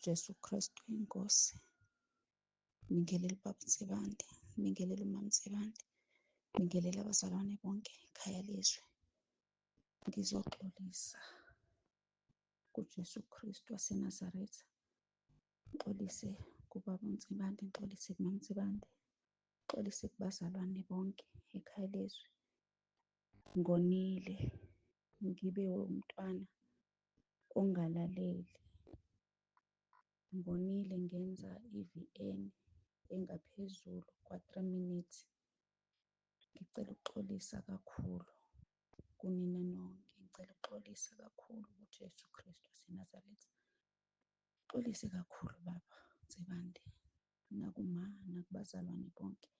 Jesu Kristu inkosi. Ngibingelele ubaba uNsibande, ngibingelele umama uNsibande, ngibingelele abazalwane bonke ekhaya lezwe. Ngizoxolisa kuJesu Kristu waseNazaretha. Ngixolise kubaba uNsibande, ngixolise kumama uNsibande, ngixolise kubazalwane bonke ekhaya lezwe. Ngonile, ngibe umntwana ongalaleli. Ngonile ngenza i-VN engaphezulu kwa-three minutes. Ngicela ukuxolisa kakhulu kunina nonke. Ngicela ukuxolisa kakhulu kuJesu Kristu waseNazaretha. Ngixolise kakhulu baba Nsibande, nakuma, nakubazalwane bonke.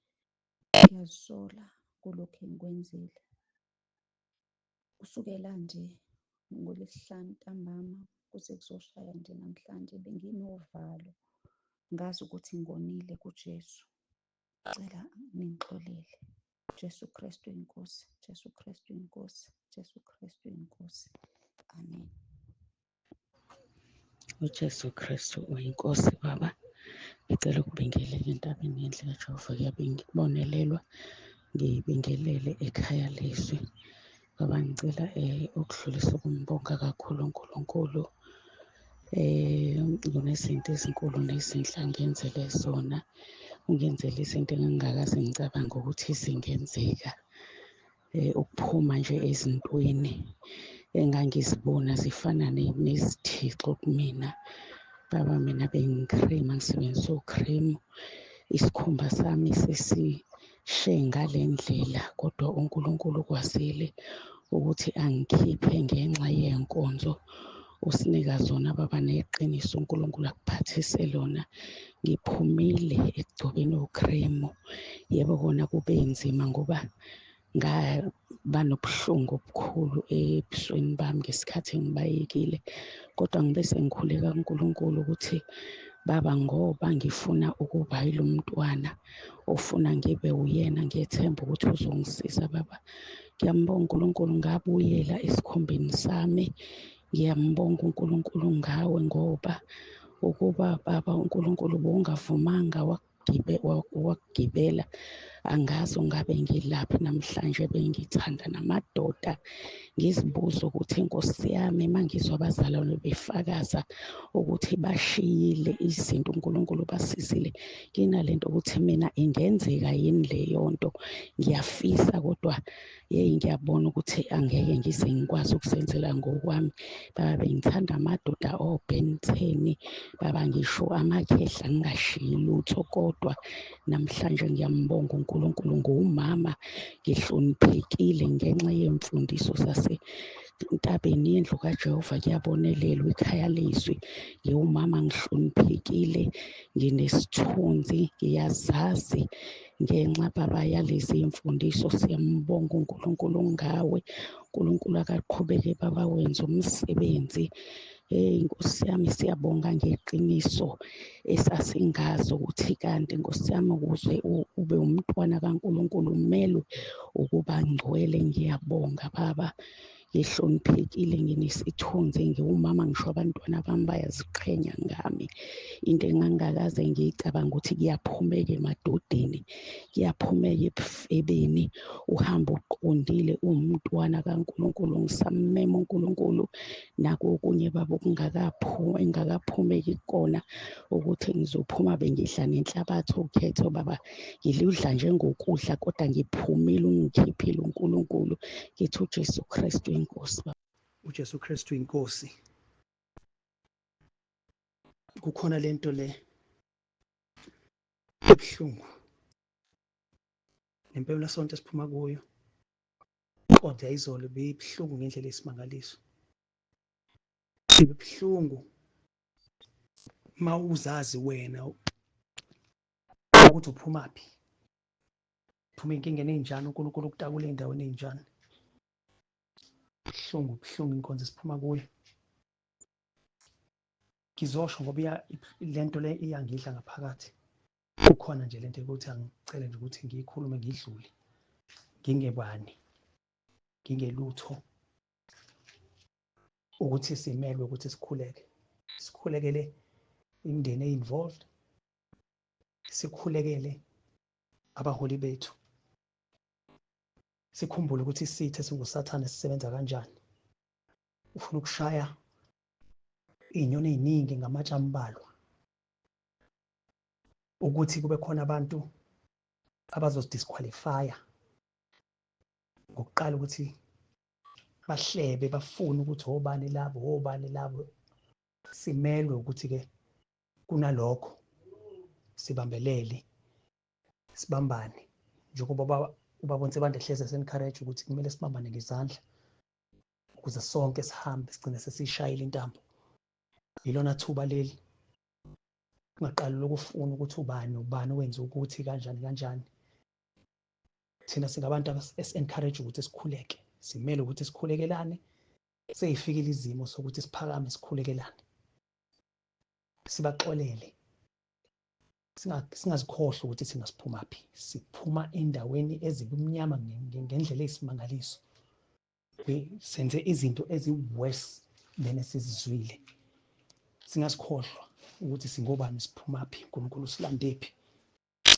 Ngiyazisola kulokhu engikwenzile. Kusukela nje ngoLwesihlanu ntambama kuze kuzoshaya nje namhlanje benginovalo, ngazi ukuthi ngonile kuJesu. Ngicela ningixolele. Jesu Kristu inkosi, Jesu Kristu inkosi, Jesu Kristu inkosi. Amen. UJesu Kristu uyiNkosi Baba. Ngicela ukubingelela entabeni yendlu kaJehova kuyabonelelwa. Ngibingelele ekhaya lezwi. Baba ngicela ukudlulisa ukumbonga kakhulu uNkulunkulu. Kunezinto ezinkulu nezinhle angenzele zona. Ungenzele izinto engingakaze ngicabange ukuthi zingenzeka. Ukuphuma nje ezintweni engangizibona zifana nezithixo kumina. Baba mina bengi-cream-a ngisebenzisa o-cream. Isikhumba sami sesishe ngale ndlela kodwa uNkulunkulu ukwazile ukuthi angikhiphe ngenxa yey'nkonzo usinika zona baba neqiniso uNkulunkulu akuphathise lona. Ngiphumile ekugcobeni o-cream. Yebo kona kube nzima ngoba ngaba nobuhlungu obukhulu ebusweni bami ngesikhathi ngibayekile, kodwa ngibe sengikhuleka kuNkulunkulu ukuthi baba ngoba ngifuna ukuba yilo mntwana ofuna ngibe uyena, ngiyethemba ukuthi uzongisiza baba. Ngiyambonga uNkulunkulu ngabuyela esikhombeni sami. Ngiyambonga uNkulunkulu ngawe ngoba ukuba baba uNkulunkulu bowungavumanga wakugibela angazi ungabe ngilaphi namhlanje. Bengithanda namadoda, ngizibuza ukuthi inkosi yami uma ngizwa abazalwane befakaza ukuthi bashiyile izinto uNkulunkulu basizile, nginalento ukuthi mina ingenzeka yini leyo nto. Ngiyafisa kodwa yeyi ngiyabona ukuthi angeke ngize ngikwazi ukuzenzela ngokwami. Baba bengithanda amadoda o-Ben 10 baba, ngisho amakhehla ngingashiyi lutho, kodwa namhlanje ngiyambonga uNkulunkulu nguwumama, ngihloniphekile ngenxa yemfundiso zasentabeni yendlu kaJehova. Kuyabonelelwa ikhaya lezwi, ngiwumama ngihloniphekile, nginesithunzi, ngiyazazi ngenxa baba yalezi mfundiso. Siyambonga uNkulunkulu ngawe. uNkulunkulu akaqhubeke baba wenze umsebenzi. Hey Nkosi yami, siyabonga ngeqiniso esasingazi ukuthi kanti Nkosi yami ukuze ube umntwana kaNkulunkulu umelwe ukuba ngcwele. Ngiyabonga baba, ngihloniphekile, nginesithunzi, ngiwumama, ngisho abantwana bami bayaziqhenya ngami. Into engangakaze ngiyicabanga ukuthi kuyaphumeka emadodeni, kuyaphumeka ebufebeni, uhamba uqondile uwumntwana kaNkulunkulu. Ngisammema uNkulunkulu nakokunye baba engakaphumeki kukona ukuthi ngizophuma. Bengidla nenhlabathi ukhetho baba, ngiludla njengokudla kodwa ngiphumile, ungikhiphile uNkulunkulu. Ngithi uJesu Kristu inkosi baba. UJesu Kristu inkosi. Kukhona lento le ebuhlungu nempela sonto esiphuma kuyo. Inkonzo yayizolo ibibuhlungu ngendlela eyisimangaliso. Ibibuhlungu uma uzazi wena ukuthi uphumaphi, uphuma ey'nkingeni ey'njani, uNkulunkulu ukutakule ey'ndaweni ey'njani. Buhlungu, buhlungu inkonzo esiphuma kuyo. Ngizosho ngoba lento le iyangidla ngaphakathi. Kukhona nje lento yokuthi angicele nje ukuthi ngiyikhulume ngidlule, ngingebani, ngingelutho, ukuthi simelwe ukuthi sikhuleke, sikhulekele Imindeni e-involved, sikhulekele abaholi bethu, sikhumbule ukuthi isitha esinguSathane sisebenza kanjani. Ufuna ukushaya iy'nyoni ey'ningi ngamatshe ambalwa, ukuthi kube khona abantu abazozidisqualifya ngokuqala ukuthi bahlebe, bafune ukuthi obani labo, obani labo. Simelwe ukuthi-ke kunalokho sibambelele, sibambane, njengoba ubaba uNsibande ehlezi esi-encourage ukuthi kumele sibambane ngezandla ukuze sonke sihambe sigcine sesiyishayile intambo. Yilona thuba leli, kungaqali lokufuna ukuthi ubani ubani wenze ukuthi kanjani kanjani. Thina singabantu esi-encourage ukuthi sikhuleke, simele ukuthi sikhulekelane. Seyifikile izimo sokuthi siphakame sikhulekelane, sibaxolele, singazikhohlwa ukuthi thina siphumaphi. Siphuma endaweni ezibumnyama ngendlela eyisimangaliso. Senze izinto ezi-worse than esizizwile. Singasikhohlwa ukuthi singobani, siphumaphi, uNkulunkulu usilandephi,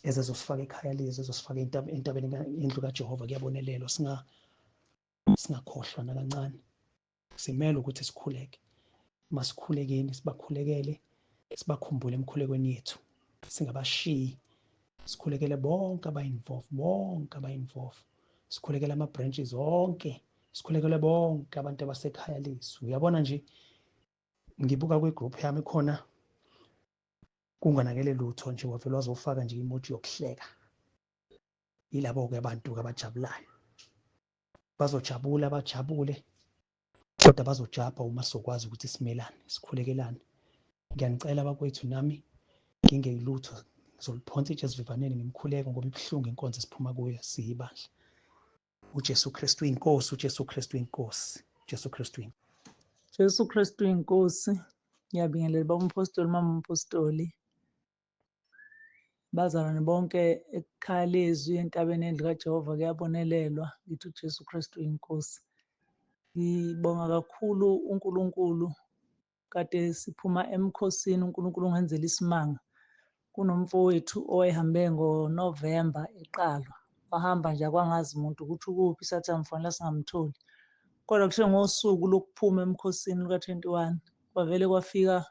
ezezosifaka ekhaya lezi, ezosifaka entabeni yendlu kaJehova. Kuyabonelelwa, singakhohlwa nakancane. Simele ukuthi sikhuleke. Masikhulekeni, sibakhulekele, sibakhumbule emkhulekweni yethu, singabashiyi. Sikhulekele bonke aba-involve, bonke aba-involve. Sikhulekele ama-branches onke, sikhulekele bonke abantu abasekhaya lethu. Uyabona nje, ngibuka kwi-group yami khona kunganakele lutho nje, wavele wazofaka nje emoji yokuhleka. Yilabo-ke abantu abajabulayo, bazojabula, bajabule, kodwa bazojabha uma sizokwazi ukuthi simelane, sikhulekelane. Ngiyanicela bakwethu, nami ngingeyilutho, ngizoliphonsa itshe esivivaneni ngimkhuleko, ngoba ibuhlungu inkonzo esiphuma kuyo siyibandla. UJesu Kristu inkosi, uJesu Kristu inkosi, uJesu Kristu inkosi. Jesu Kristu inkosi. Ngiyabingelela baba umpostoli, mama umpostoli, bazalwane bonke ekhaya lezwi entabeni endlu kaJehova kuyabonelelwa. Ngithi uJesu Kristu inkosi. Ngibonga kakhulu uNkulunkulu, kade siphuma emkhosini uNkulunkulu ungenzela isimanga. Kunomfowethu owayehambe ngoNovemba eqalwa, wahamba nje akwangazi umuntu ukuthi ukuphi, sathi amfonela singamtholi. Kodwa kuthe ngosuku lokuphuma emkhosini luka-21 kwavele kwafika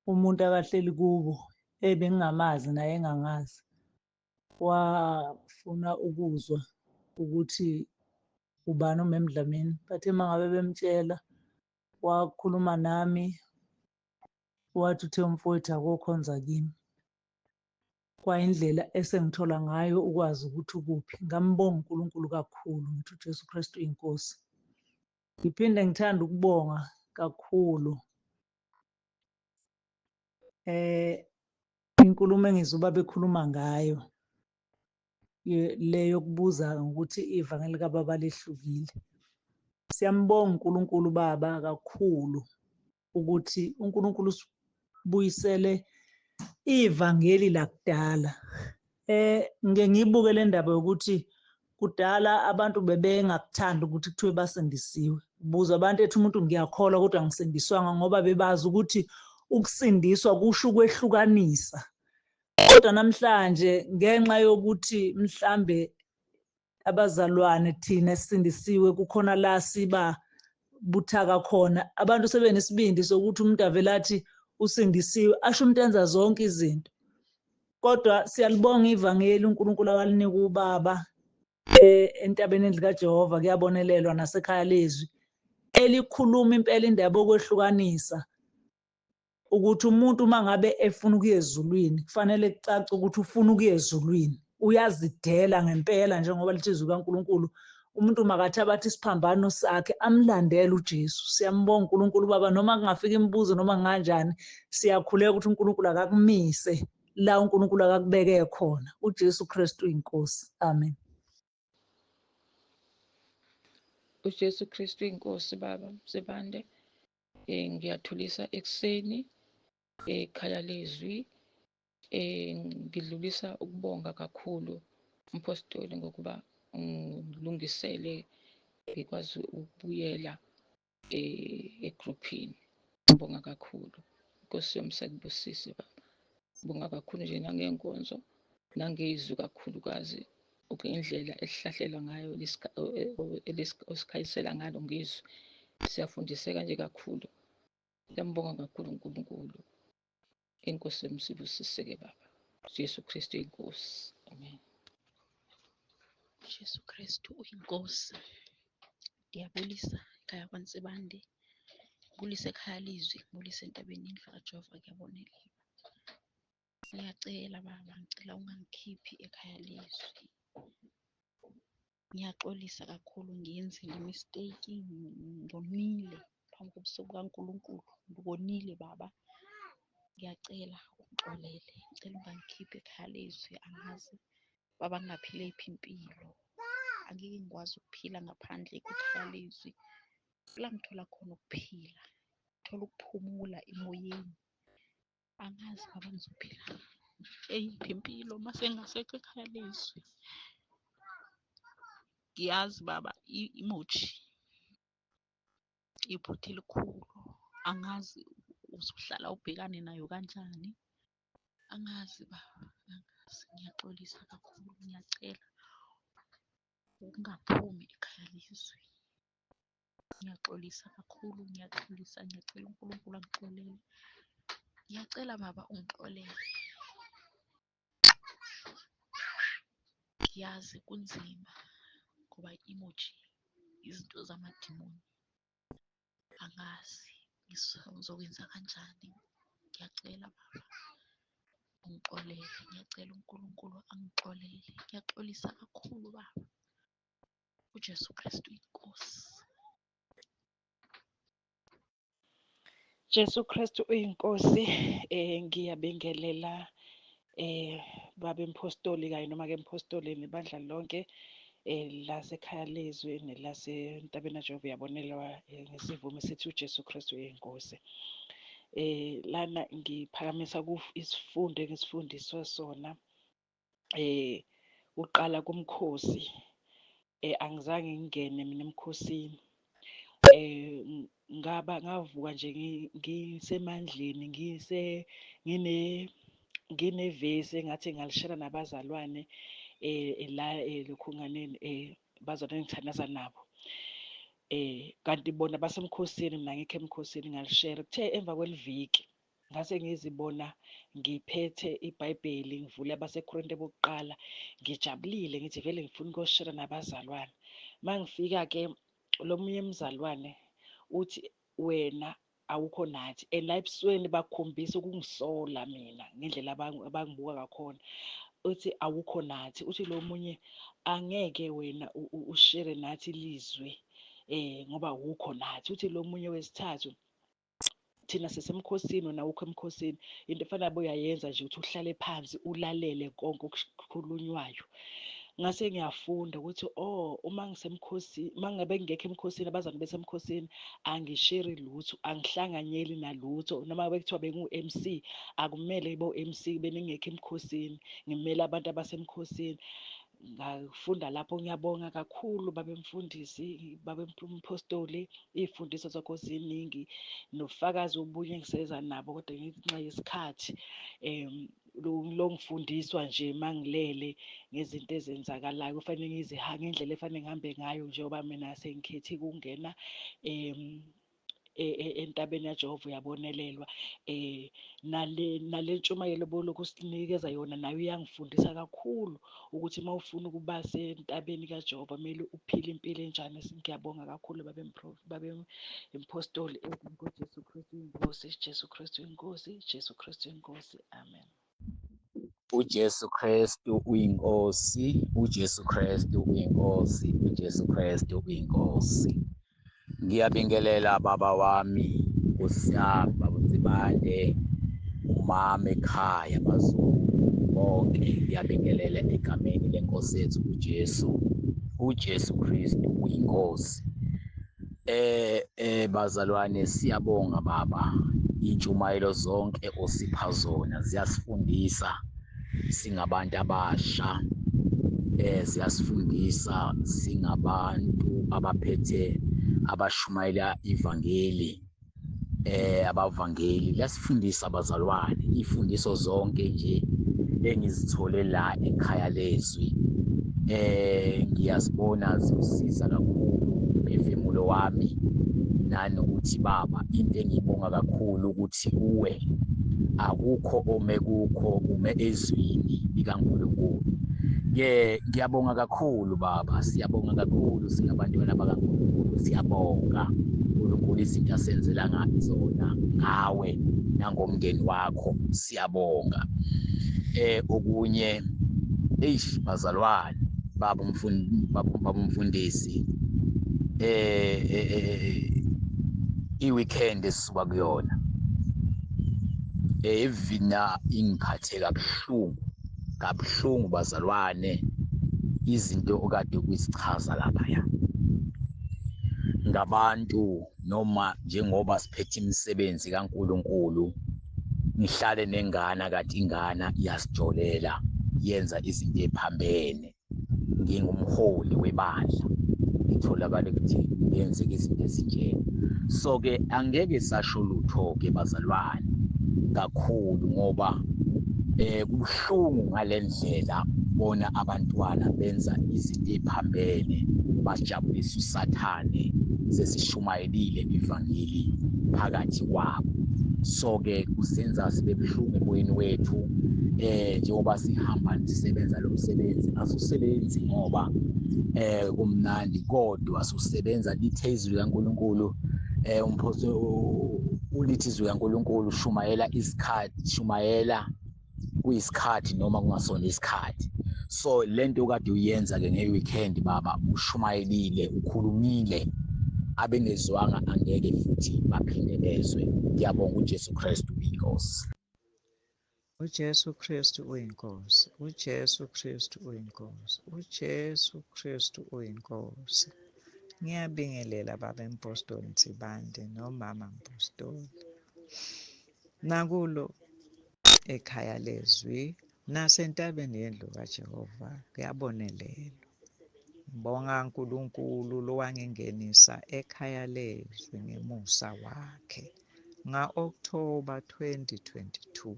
umuntu akahleli kubo ebengingamazi naye engangazi, wafuna ukuzwa ukuthi ubani uMem Dlamini. Bathe uma ngabe bemtshela, wakhuluma nami, wathi uthe umfowethu akokhonza kimi. Kwayindlela esengithola ngayo ukwazi ukuthi ukuphi. Ngambonga uNkulunkulu kakhulu, ngithi uJesu Kristu inkosi. Ngiphinde ngithanda ukubonga kakhulu inkulumo engizwa ubaba ekhuluma ngayo le yokubuza ngokuthi ivangeli kababa lehlukile. Siyambonga uNkulunkulu baba kakhulu ukuthi uNkulunkulu usibuyisele ivangeli lakudala. Ngike ngibuke le ndaba yokuthi kudala abantu bebengakuthandi ukuthi kuthiwe basindisiwe. Ubuza abantu ethi umuntu ngiyakholwa kodwa angisindiswanga, ngoba bebazi ukuthi ukusindiswa kusho ukwehlukanisa. Kodwa namhlanje ngenxa yokuthi mhlambe abazalwane thina esisindisiwe kukhona la siba buthaka khona, abantu sebenesibindi sokuthi umuntu avele athi usindisiwe, asho umuntu enza zonke izinto. Kodwa siyalibonga ivangeli uNkulunkulu awalinika ubaba entabeni endlu kaJehova kuyabonelelwa nasekhaya lezwi, elikhuluma impela indaba yokwehlukanisa, ukuthi umuntu uma ngabe efuna ukuya ezulwini kufanele kucace ukuthi ufuna ukuya ezulwini, uyazidela ngempela njengoba lithi izwi kaNkulunkulu. Umuntu makathabathe isiphambano sakhe amlandele uJesu. Siyambonga uNkulunkulu baba, noma kungafika imibuzo noma kunganjani, siyakhuleka ukuthi uNkulunkulu akakumise la uNkulunkulu akakubeke khona. uJesu Kristu inkosi. Amen. uJesu Kristu inkosi baba Sibande. Ngiyathulisa ekuseni ekhaya lezwi. Ngidlulisa ukubonga kakhulu umpostoli ngokuba ngilungisele ngikwazi ukubuyela egroupini. Ngibonga kakhulu. Inkosi yomusa ikubusise baba. Bonga kakhulu nje nangenkonzo nangezwi kakhulukazi indlela esihlahlela ngayo osikhanyisela ngalo ngezwi. Siyafundiseka nje kakhulu. Siyambonga kakhulu uNkulunkulu. Inkosi yomusa ibusiseke baba. Jesu Kristu inkosi. Amen. Jesu Kristu uyinkosi. Ngiyabulisa ekhaya kwaNsibande, ngibulise ekhaya lizwi, ngibulise entabeni indlu kaJehova kuyabonelelwa. Ngiyacela baba, ngicela ungangikhiphi ekhaya lezwi. Ngiyaxolisa kakhulu, ngiyenzile i-mistake, ngonile phambi kobuso bukaNkulunkulu, ngikonile baba. Ngiyacela ungixolele, ngicela ungangikhiphi ekhaya lezwi, angazi baba ngingaphila eyiphi impilo. Angeke ngikwazi ukuphila ngaphandle kwekhaya lezwi. La ngithola khona ukuphila, ngithola ukuphumula emoyeni. Angazi baba ngizophila eyiphi impilo uma sengasekho ekhaya lezwi. Ngiyazi baba i-emoji iphutha elikhulu, angazi uzohlala ubhekane nayo kanjani. Angazi baba, angazi. Ngiyaxolisa kakhulu, ngiyacela ukungaphumi ekhaya lezwi. Ngiyaxolisa kakhulu, ngiyaxolisa, ngiyacela uNkulunkulu angixolele. Ngiyacela baba ungixolele. Ngiyazi kunzima ngoba i-emoji izinto zamadimoni. Angazi ngizokwenza kanjani. Ngiyacela baba ungixolele, ngiyacela uNkulunkulu angixolele. Ngiyaxolisa kakhulu baba. UJesu Kristu inkosi. Jesu Kristu uyinkosi. Ngiyabingelela baba impostoli kanye noma ke impostoli nebandla lonke lasekhaya lezwi nelasentabeni kaJehova uyabonelwa ngesivumo sithi uJesu Kristu uyinkosi. Lana ngiphakamisa isifundo engisifundiswe sona uqala kumkhosi. Angizange ngingene mina emkhosini. Ngaba ngavuka nje ngisemandleni nginevesi engathi ngalishela nabazalwane la lokhunganeni bazalwane engithandaza nabo. Kanti bona basemkhosini, mina ngikho emkhosini, ngalishera. Kuthe emva kweliviki ngase ngizibona ngiphethe iBhayibheli ngivule abaseKorinte bokuqala, ngijabulile ngithi vele ngifuna ukuyoshera nabazalwane. Mangifika ke lo munye mzalwane uthi wena awukho nathi, and la ebusweni bakhombisa ukungisola mina ngendlela abangibuka ngakhona. Uthi awukho nathi, uthi lo munye angeke wena ushere nathi ilizwi ngoba awukho nathi. Uthi lo munye wesithathu, thina sisemkhosini wena awukho emkhosini, into efana boyayenza nje ukuthi uhlale phansi ulalele konke okukhulunywayo. Ngase ngiyafunda ukuthi oh, uma ngisemkhosini, uma ngabe ngingekho emkhosini, abazali besemkhosini, angisheri lutho, angihlanganyeli nalutho. Noma ngabe kuthiwa bengu-MC, akumele bo-MC beningekho emkhosini, ngimele abantu abasemkhosini. Ngafunda lapho. Ngiyabonga kakhulu babe mfundisi, babe mpostoli, iy'fundiso zakho ziningi nobufakazi obunye engiseza nabo, kodwa ngenxa yesikhathi lo ngifundiswa nje mangilele ngezinto ezenzakalayo kufanele ngendlela efanele ngihambe ngayo, njengoba mina sengikhethe ukungena entabeni yaJehova uyabonelelwa. Nale ntshumayelo bolokhu sinikeza yona nayo iyangifundisa kakhulu ukuthi uma ufuna ukuba sentabeni kaJehova kumele uphile impilo enjani. Ngiyabonga kakhulu babe impostoli ngoJesu Kristu inkosi, Jesu Kristu inkosi, Jesu Kristu inkosi. Amen. uJesu Kristu uyinkosi, uJesu Kristu uyinkosi, uJesu Kristu uyinkosi. Ngiyabingelela baba wami, Nkosi yami, baba Nsibande, umama ekhaya, bazukulu bonke, ngiyabingelela egameni lenkosi yethu uJesu. uJesu Kristu uyinkosi. Bazalwane, siyabonga baba, intshumayelo zonke osipha zona ziyasifundisa singabantu abasha, ziyasifundisa singabantu abaphethe abashumayela ivangeli. Abavangeli liyasifundisa abazalwane, ifundiso zonke nje engizithole la ekhaya lezwi ngiyazibona ziwusiza kakhulu umphefumulo wami. Nanokuthi baba, into engiyibonga kakhulu ukuthi kuwe akukho ome kukho, ume ezwini likaNkulunkulu. Ke ngiyabonga kakhulu baba, siyabonga kakhulu singabantwana bakaNkulunkulu, siyabonga uNkulunkulu izinto asenzela zona ngawe nangomndeni wakho, siyabonga. Okunye eish bazalwane, baba umfundisi, i-weekend esisuka kuyona evina ingiphathe kabuhlungu bazalwane, izinto okade kuzichaza lapha ngabantu noma njengoba siphethe imisebenzi kaNkulunkulu, ngihlale nengane kade ingane iyasijolela yenza izinto eziphambene, ngingumholi webandla, ngitholakala ukuthi yenzeka izinto ezinjena. So ke angeke sasho lutho ke bazalwane kakhulu, ngoba kubuhlungu ngalendlela bona abantwana benza izinto eziphambene, bajabulisa uSathane, sesishumayelile ivangeli phakathi kwabo. So ke kusenza sibe buhlungu emoyeni wethu, njengoba sihamba sisebenza lo msebenzi, asusebenzi ngoba kumnandi, kodwa sisebenza lithe izwi likaNkulunkulu. Umpostoli ulithi izwi likaNkulunkulu, shumayela isikhathi, shumayela kuyisikhathi noma kungasona isikhathi. So lento kade uyenza ke nge-weekend baba, ushumayelile, ukhulumile, abengezwanga angeke futhi baphinde bezwe. Ngiyabonga uJesu Kristu inkosi. uJesu Kristu uyinkosi, uJesu Kristu uyinkosi, uJesu Kristu uyinkosi. Ngiyabingelela baba Mpostoli Nsibande nomama Mpostoli. Nakulo ekhaya lezwi nasentabeni yendlu kaJehova kuyabonelelwa. Ngibonga uNkulunkulu lowangingenisa ekhaya lezwi ngemusa wakhe nga-October 2022.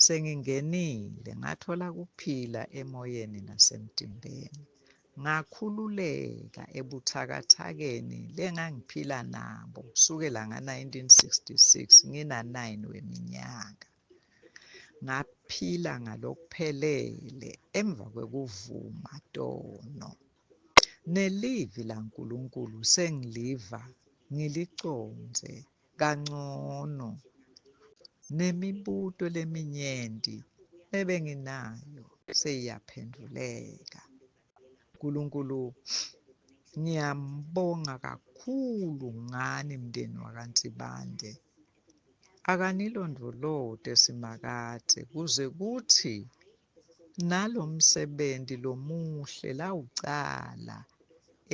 Sengingenile ngathola kuphila emoyeni nasemtimbeni, ngakhululeka ebuthakathakeni lengangiphila nabo kusukela nga-1966 ngina-9 weminyaka. Ngaphila ngalokuphelele emva kwekuvuma tono. Nelivi laNkulunkulu sengiliva ngiliconze kangcono, nemibuto leminyenti ebenginayo seyiyaphenduleka. uNkulunkulu ngiyambonga kakhulu ngani mndeni wakaNsibande. Akanilondolote simakadze kuze kuthi nalomsebenzi lomuhle lawucala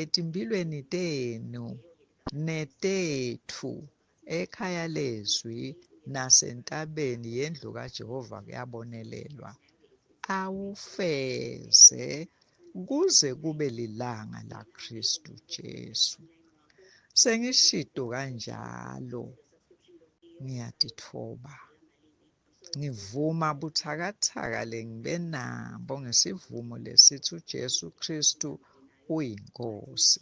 etimphilweni tenu netethu ekhaya lezwi nasentabeni yendlu kaJehova kuyabonelelwa, awufeze kuze kube lilanga laKristu Jesu. Sengishito kanjalo, ngiyatitfoba, ngivuma buthakathaka lengibe nabo ngesivumo lesithi uJesu Kristu uyinkosi.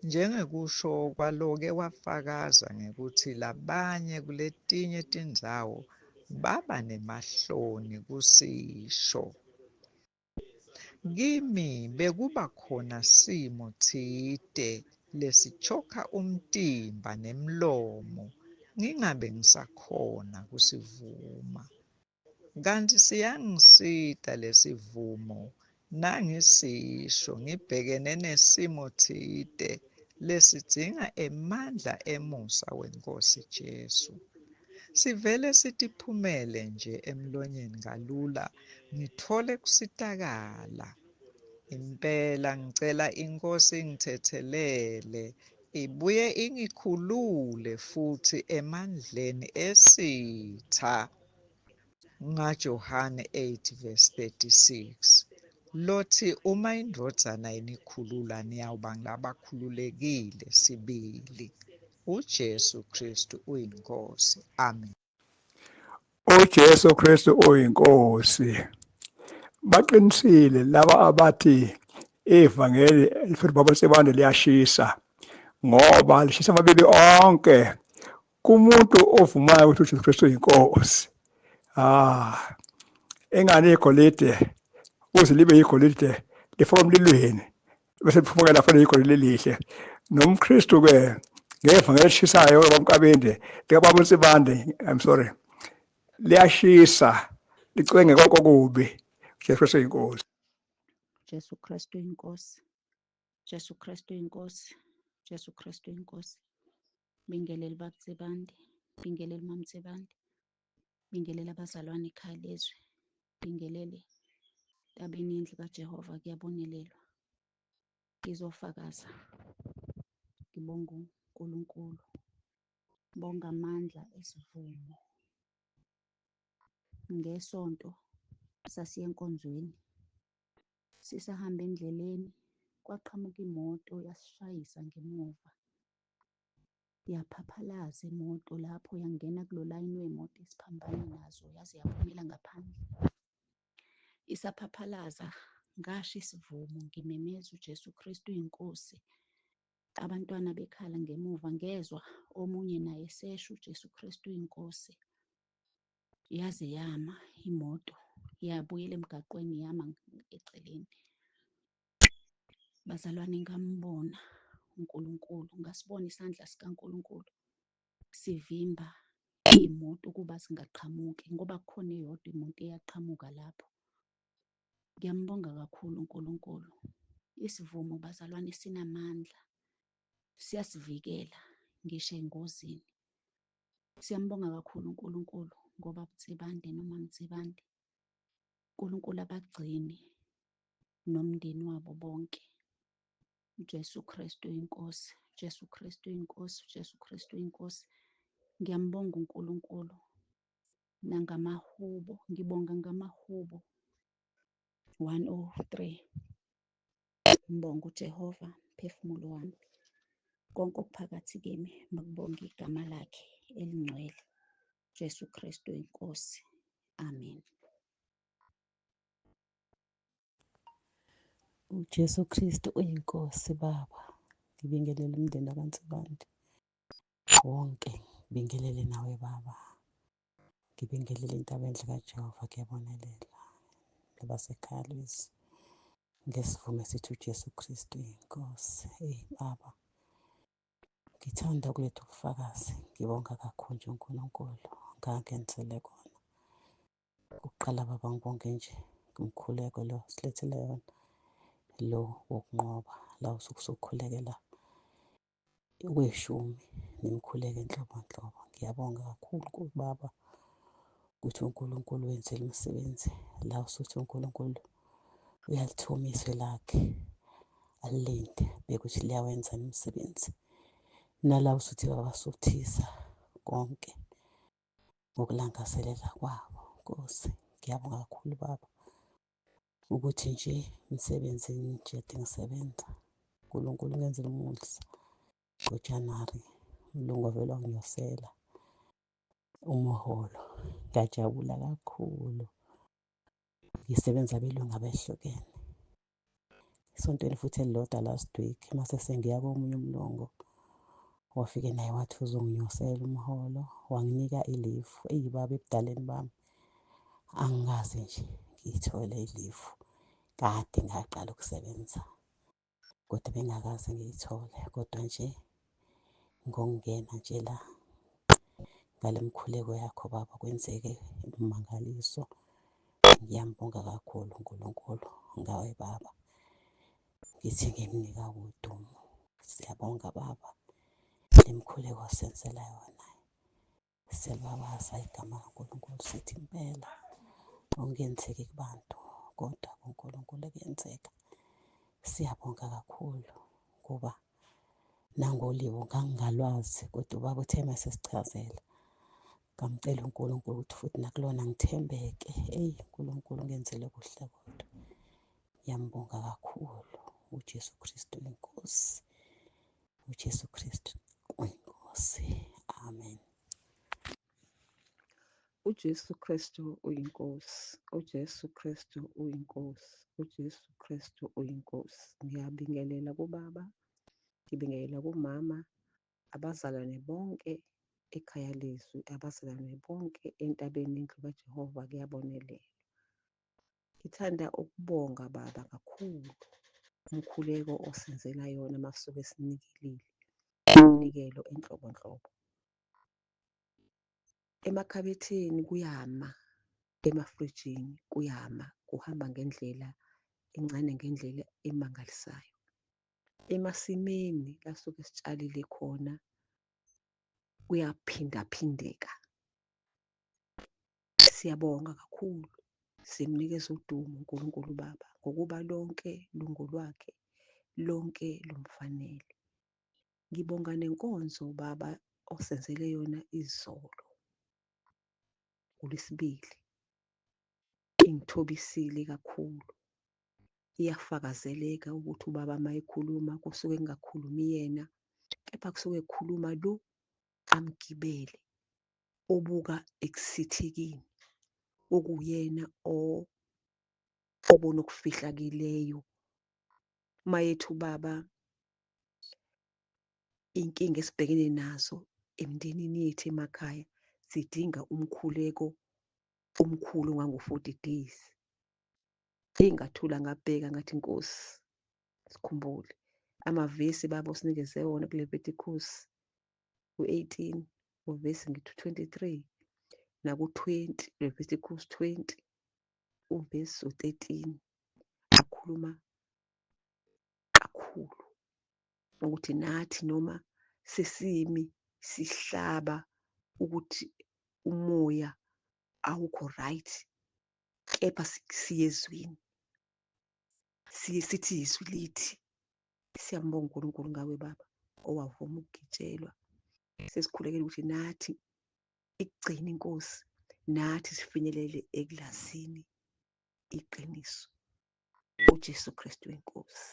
Njengekusho kwaloke wafakaza ngekuthi labanye kuletinye tindzawo baba nemahloni kusisho. Kimi bekuba khona simo tsite lesichoka umtimba nemlomo, ngingabe ngisakhona kusivuma. Kanti siyangisita lesivumo nangisisho ngibhekene nesimo tsite lesidzinga emandla emusa wenkosi Jesu. Sivele sitiphumele nje emlonyeni kalula, ngithole kusitakala. Impela ngicela inkosi ingithethelele, ibuye ingikhulule futhi emandleni esitha. NgaJohane 8 verse 36 lothi uma indvodzana inikhulula niyawuba ngulabakhululekile sibili. UJesu Kristu uyiNkosi. Amen. UJesu Kristu uyiNkosi. Baqinisile laba abathi ivangeli elifuna baba Nsibande liyashisa ngoba lishisa amabibi onke kumuntu ovumayo ukuthi uJesu Kristu uyiNkosi. Ah, engane igolide ukuze libe igolide lifakwa emlilweni bese liphumuka lapho liyigolide elihle. NomKristu ke ngevangeli elishisayo bamkabende likababa uNsibande, I'm sorry, liyashisa licwenge konke okubi. Jesu Kristu uyiNkosi. Jesu Kristu inkosi. Jesu Kristu inkosi. Jesu Kristu inkosi. Bingelele babuTsibande, bingelele mamTsibande, bingelele abazalwane ekhaya lezwe, bingelele ntabeni yendlu kaJehova kuyabonelelwa. Ngizofakaza ngibonga uNkulunkulu, ngibonga amandla esivumo. Ngesonto sasiye enkonzweni, sisahamba endleleni kwaqhamuka imoto yasishayisa ngemuva. Yaphaphalaza imoto lapho yangena kulo layini wey'moto esiphambana nazo yaze yaphumela ngaphandle. Isaphaphalaza ngasho isivumo ngimemeza uJesu Kristu uyiNkosi. Abantwana bekhala ngemuva ngezwa omunye naye esesho uJesu Kristu uyiNkosi. Yaze yama imoto yabuyela emgaqweni yama eceleni. Bazalwane ngambona uNkulunkulu, ngasibona isandla sikaNkulunkulu sivimba iy'moto ukuba zingaqhamuki ngoba kukhona eyodwa imoto eyaqhamuka lapho. Ngiyambonga kakhulu uNkulunkulu. Isivumo bazalwane sinamandla, siyasivikela ngisho engozini. Siyambonga kakhulu uNkulunkulu ngoba Mtsibande noma Mtsibande. uNkulunkulu abagcine nomndeni wabo bonke. UJesu Kristu inkosi, uJesu Kristu inkosi, uJesu Kristu inkosi. Ngiyambonga uNkulunkulu nangamahubo, ngibonga ngamahubo 103. Ngibonga uJehova, mphefumulo wami. Konke okuphakathi kimi makubonge igama lakhe elingcwele. Jesu Kristu inkosi. Amen. UJesu Kristu uyiNkosi Baba. Ngibingelele umndeni wakwaNsibande wonke, ngibingelele nawe Baba. Ngibingelele intaba enhle kaJehova kuyabonelela nabasekhaya lwezwi ngesivumo esithi uJesu Kristu uyiNkosi. Eyi Baba, ngithanda ukuletha ubufakazi, ngibonga kakhulu nje uNkulunkulu ngangenzele kona. Kuqala baba ngibonge nje ngomkhuleko lo silethele yona lo wokunqoba la usuke usukhulekela okweshumi nemikhuleko enhlobonhlobo. Ngiyabonga kakhulu kubaba ukuthi uNkulunkulu wenzile umsebenzi la usuthi uNkulunkulu uyalithuma izwi lakhe alilinde bheke ukuthi liyawenza umsebenzi. Nala usuthi babasuthisa konke ngokulangazelela kwabo. Nkosi, ngiyabonga kakhulu Baba ukuthi nje emsebenzini nje kade ngisebenza uNkulunkulu ungenzele umusa ngoJanuwari umlungu wavele wanginyusela umholo ngajabula kakhulu ngisebenza abelungu abehlukene esontweni futhi elilodwa last week mase sengiya komunye umlungu wafike naye wathi uzonginyusela umholo wanginika i-leave. Eyi baba ebudaleni bami angikaze nje ngiyithole i-leave, kade ngaqala ukusebenza kodwa bengingakaze ngiyithole kodwa nje ngokungena nje la ngale mkhuleko yakho baba kwenzeke ummangaliso. Ngiyambonga kakhulu uNkulunkulu ngawe baba, ngithi ngimnika udumo. Siyabonga baba, le mkhuleko osenzela yona. Siyalibabaza igama laNkulunkulu sithi impela okungenzeki kubantu kodwa kuNkulunkulu kuyenzeka. Siyabonga kakhulu ngoba nangolibo ngangingalwazi kodwa ubaba uthe uma esesichazela ngamcela uNkulunkulu ukuthi futhi nakulona ngithembeke. Eyi uNkulunkulu ungenzele kuhle kodwa. Ngiyambonga kakhulu uJesu Kristu inkosi. UJesu Kristu uyinkosi. uyiNkosi. Amen. UJesu Kristu uyiNkosi, uJesu Kristu uyiNkosi, uJesu Kristu uyiNkosi. Ngiyabingelela kubaba, ngibingelela kumama, abazalwane bonke ekhaya lezwi, abazalwane bonke entabeni yendlu kaJehova kuyabonelelwa. Ngithanda ukubonga baba kakhulu umkhuleko osenzela yona masuke sinikelile iminikelo enhlobonhlobo. Emakhabetheni kuyama, emafrijini kuyama, kuhamba ngendlela encane ngendlela emangalisayo. Emasimini la suke sitshalile khona kuyaphindaphindeka. Siyabonga kakhulu, simnikeza udumo uNkulunkulu Baba ngokuba lonke lungolwakhe, lonke lumfanele. Ngibonga nenkonzo Baba osenzele yona izolo ngoLwesibili. Ingithobisile kakhulu. Iyafakazeleka ukuthi ubaba uma ekhuluma kusuke kungakhulumi yena, kepha kusuke kukhuluma lo amgibele obuka ekusithekeni okuwuyena obona okufihlakileyo. Mayethi ubaba inkinga esibhekene nazo emndenini yethu emakhaya zidinga umkhuleko omkhulu ongango-40 days. Eyi ngathula ngabheka ngathi Nkosi sikhumbule amavesi baba osinikeze wona kuLeviticus u-18 uvesi ngithi u-23 naku-20 Leviticus 20 uvesi u-13 akhuluma kakhulu ukuthi nathi noma sesimi sihlaba ukuthi umoya awukho right kepha siye ezwini siye sithi izwi lithi siyambonga uNkulunkulu ngawe baba owavuma ukugitshelwa sesikhulekela ukuthi nathi ikugcine inkosi nathi sifinyelele ekulazini iqiniso uJesu Kristu inkosi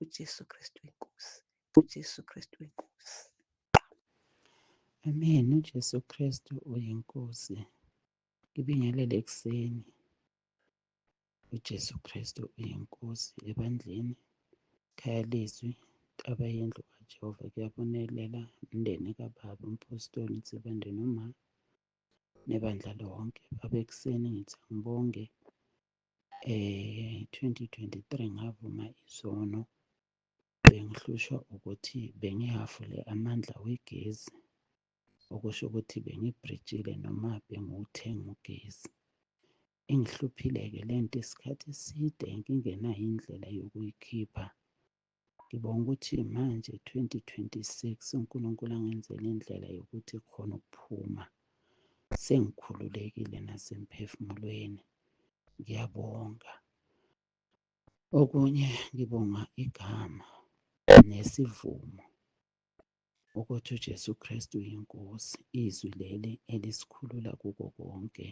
uJesu Kristu inkosi uJesu Kristu inkosi. Amen. UJesu Kristu uyiNkosi. Ngibingelele ekuseni. UJesu Kristu uyiNkosi ebandleni. Khaya lezwi, ntaba yendlu kaJehova kuyabonelela umndeni kababa umpostoli Nsibande noma nebandla lonke. Baba ekuseni ngithi angibonge 2023 ngavuma izono bengihlushwa ukuthi bengihafule amandla wegesi okusho ukuthi bengibhrijile noma bengiwuthenga ugesi. Ingihluphile-ke le nto isikhathi eside ngingenayo indlela yokuyikhipha. Ngibonga ukuthi manje 2026 uNkulunkulu angenzela indlela yokuthi khona ukuphuma. Sengikhululekile nasemphefumulweni. Ngiyabonga. Okunye ngibonga igama nesivumo ukuthi uJesu Kristu uyiNkosi, izwi leli elisikhulula kuko konke.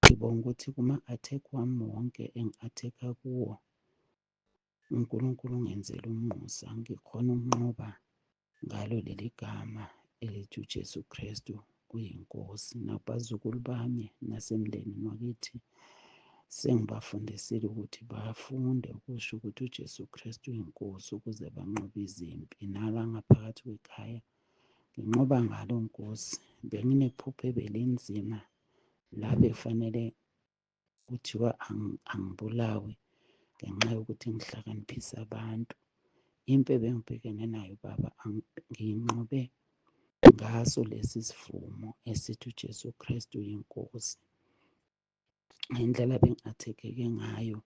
Ngibonga ukuthi kuma-attack wami wonke engi-attack-a kuwo, uNkulunkulu ungenzela umusa ngikhona ukunqoba ngalo leli gama elithi uJesu Kristu uyiNkosi. Nabazukulu bami nasemndenini wakithi sengibafundisile ukuthi bafunde ukusho ukuthi uJesu Kristu uyiNkosi ukuze banqobe izimpi. Nala ngaphakathi kwekhaya nginqoba ngalo Nkosi. Benginephupho ebelinzima la bekufanele kuthiwa angibulawe ngenxa yokuthi ngihlakaniphise abantu. Impi ebengibhekene nayo baba ngiyinqobe ngaso lesi sivumo esithi uJesu Kristu uyiNkosi. Ngendlela bengi-athekeke ngayo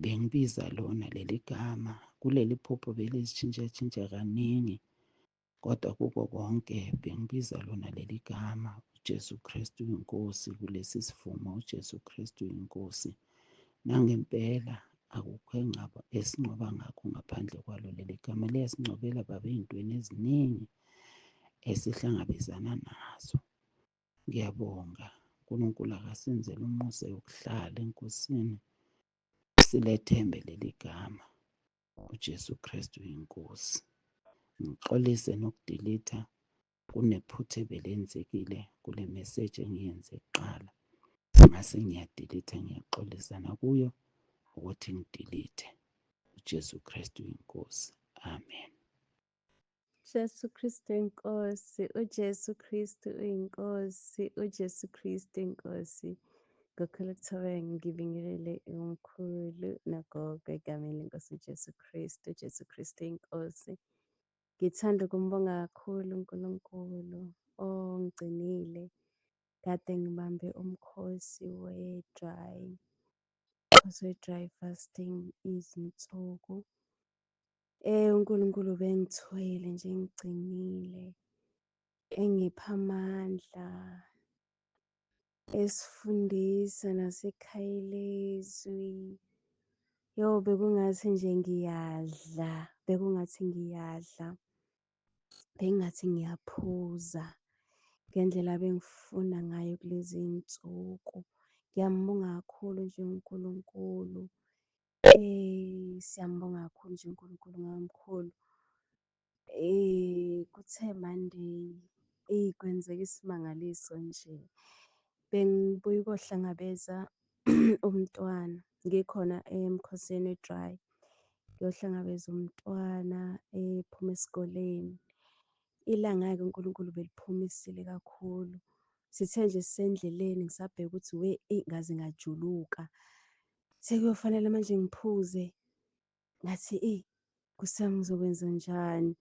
bengibiza lona leli gama kuleli phupho belizitshintsha-tshintsha kaningi Kodwa kuko konke bengibiza lona leli gama, uJesu Kristu uyiNkosi, kulesi sivumo, uJesu Kristu uyiNkosi. Nangempela akukho engaba esinqoba ngakho ngaphandle kwalo leli gama. Liyasincobela Baba ey'ntweni eziningi esihlangabezana nazo. Ngiyabonga. uNkulunkulu akasenzele umusa yokuhlala eNkosini silethembe leli gama. uJesu Kristu uyiNkosi. Ngixolise nokudelete, kunephutha ebelenzekile kule message engiyenze kuqala. Ngase ngiyadelete, ngiyaxolisa nakuyo ukuthi ngidelete. UJesu Kristu inkosi. Amen. Jesu Kristu inkosi, uJesu Kristu uyinkosi, uJesu Kristu inkosi. Ngokholo kuthobeka ngibingelele umkhulu nogogo egameni lenkosi uJesu Kristu, uJesu Kristu inkosi. Ngithanda ukumbonga kakhulu uNkulunkulu ongigcinile. Kade ngibambe umkhosi we-dry, umkhosi we-dry fasting izinsuku. UNkulunkulu ubengithwele nje engigcinile, engipha amandla, esifundisa nasekhaya lezwi. Yo, bekungathi nje ngiyadla, bekungathi ngiyadla, bengathi ngiyaphuza ngendlela abengifuna ngayo kulezi iy'nsuku. Ngiyambonga kakhulu nje uNkulunkulu. Siyambonga kakhulu nje uNkulunkulu ngamkhulu. Kuthe Monday, eyi kwenzeka isimangaliso nje. Bengibuya ukuyohlangabeza umntwana, ngikhona emkhosini we-dry. Ngiyohlangabeza umntwana ephuma esikoleni. Ilanga-ke uNkulunkulu beliphumisile kakhulu. Sithe nje sisendleleni ngisabheka ukuthi we eyi ngaze ngajuluka. Sekuyofanele manje ngiphuze. Ngathi eyi Nkosi yami ngizokwenzenjani?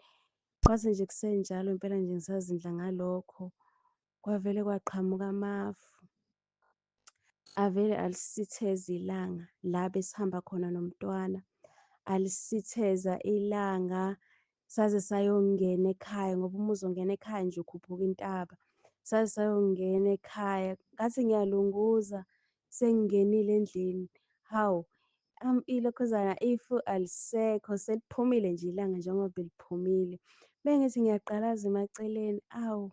Kwase nje kusenjalo impela nje ngisazindla ngalokho, kwavele kwaqhamuka amafu. Avele alisitheza ilanga la besihamba khona nomntwana, alisitheza ilanga saze sayongena ekhaya ngoba uma uzongena ekhaya nje ukhuphuka intaba. Saze sayongena ekhaya, ngathi ngiyalunguza sengingenile endlini, hawu ilokhuzana ifu alisekho seliphumile nje ilanga njengoba beliphumile. Mengithi ngiyaqalaza emaceleni, awu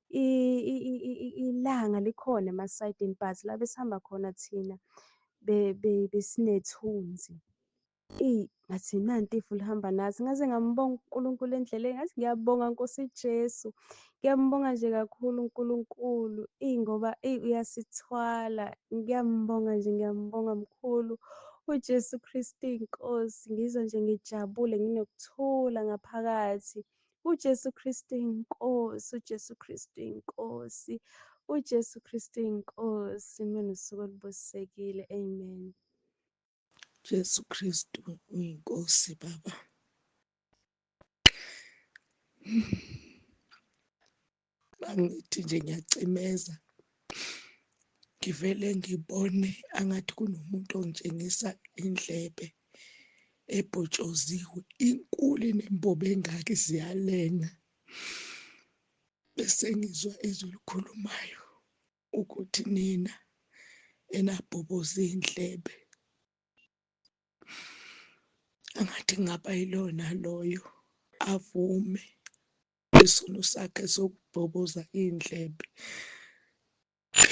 ilanga likhona emasayidini but la besihamba khona thina besinethunzi. Eyi, ngathi nanti ifu lihamba nathi. Ngaze ngambonga uNkulunkulu endleleni, ngathi ngiyabonga Nkosi Jesu. Ngiyambonga nje kakhulu uNkulunkulu, eyi ngoba eyi uyasithwala. Ngiyambonga nje, ngiyambonga mkhulu. UJesu Kristu inkosi, ngizwa nje ngijabule nginokuthula ngaphakathi. UJesu Kristu inkosi, uJesu Kristu inkosi, uJesu Kristu inkosi. Nibe nosuku olubusisekile. Amen. Jesu Kristu uyinkosi baba. Mangithi nje ngiyacimeza ngivele ngibone angathi kunomuntu ongitshengisa indlebe ebhotshoziwe inkulu inembobo engaka ziyalenga bese ngizwa izwi likhulumayo ukuthi nina enabhoboza iy'ndlebe angathi ngaba yilona loyo avume isono sakhe sokubhoboza iy'ndlebe.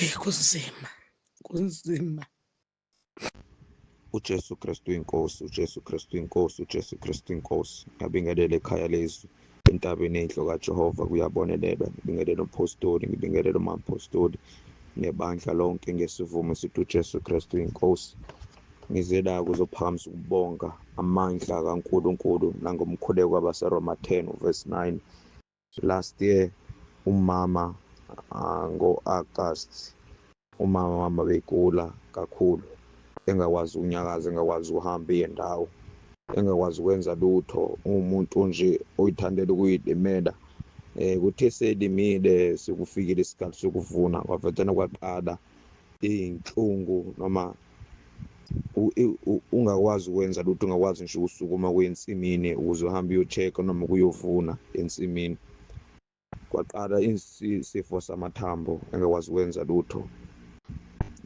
Eyi kunzima, kunzima. UJesu Kristu inkosi, uJesu Kristu inkosi, uJesu Kristu inkosi. Ngiyabingelela ekhaya lezwi entabeni enhle kaJehova kuyabonelelwa. Ngibingelela umphostoli, ngibingelela umamphostoli nebandla lonke ngesivumo sithi uJesu Kristu inkosi. Ngize la kuzophakamisa ukubonga amandla kaNkulunkulu nangomkhuleko wabaseRoma 10 verse 9. Last year umama ngo-August umama wami begula kakhulu engakwazi ukunyakaza engakwazi ukuhamba iye ndawo engakwazi ukwenza lutho umuntu nje oyithandela ukuyilimela kuthe selimile sekufikile isikhathi sokuvuna kwavetana kwaqala iy'nhlungu noma ungakwazi ukwenza lutho ungakwazi nje ukusukuma kuye ensimini ukuze uhambe uyo-check-a noma ukuyovuna ensimini. Kwaqala isifo samathambo engakwazi ukwenza lutho.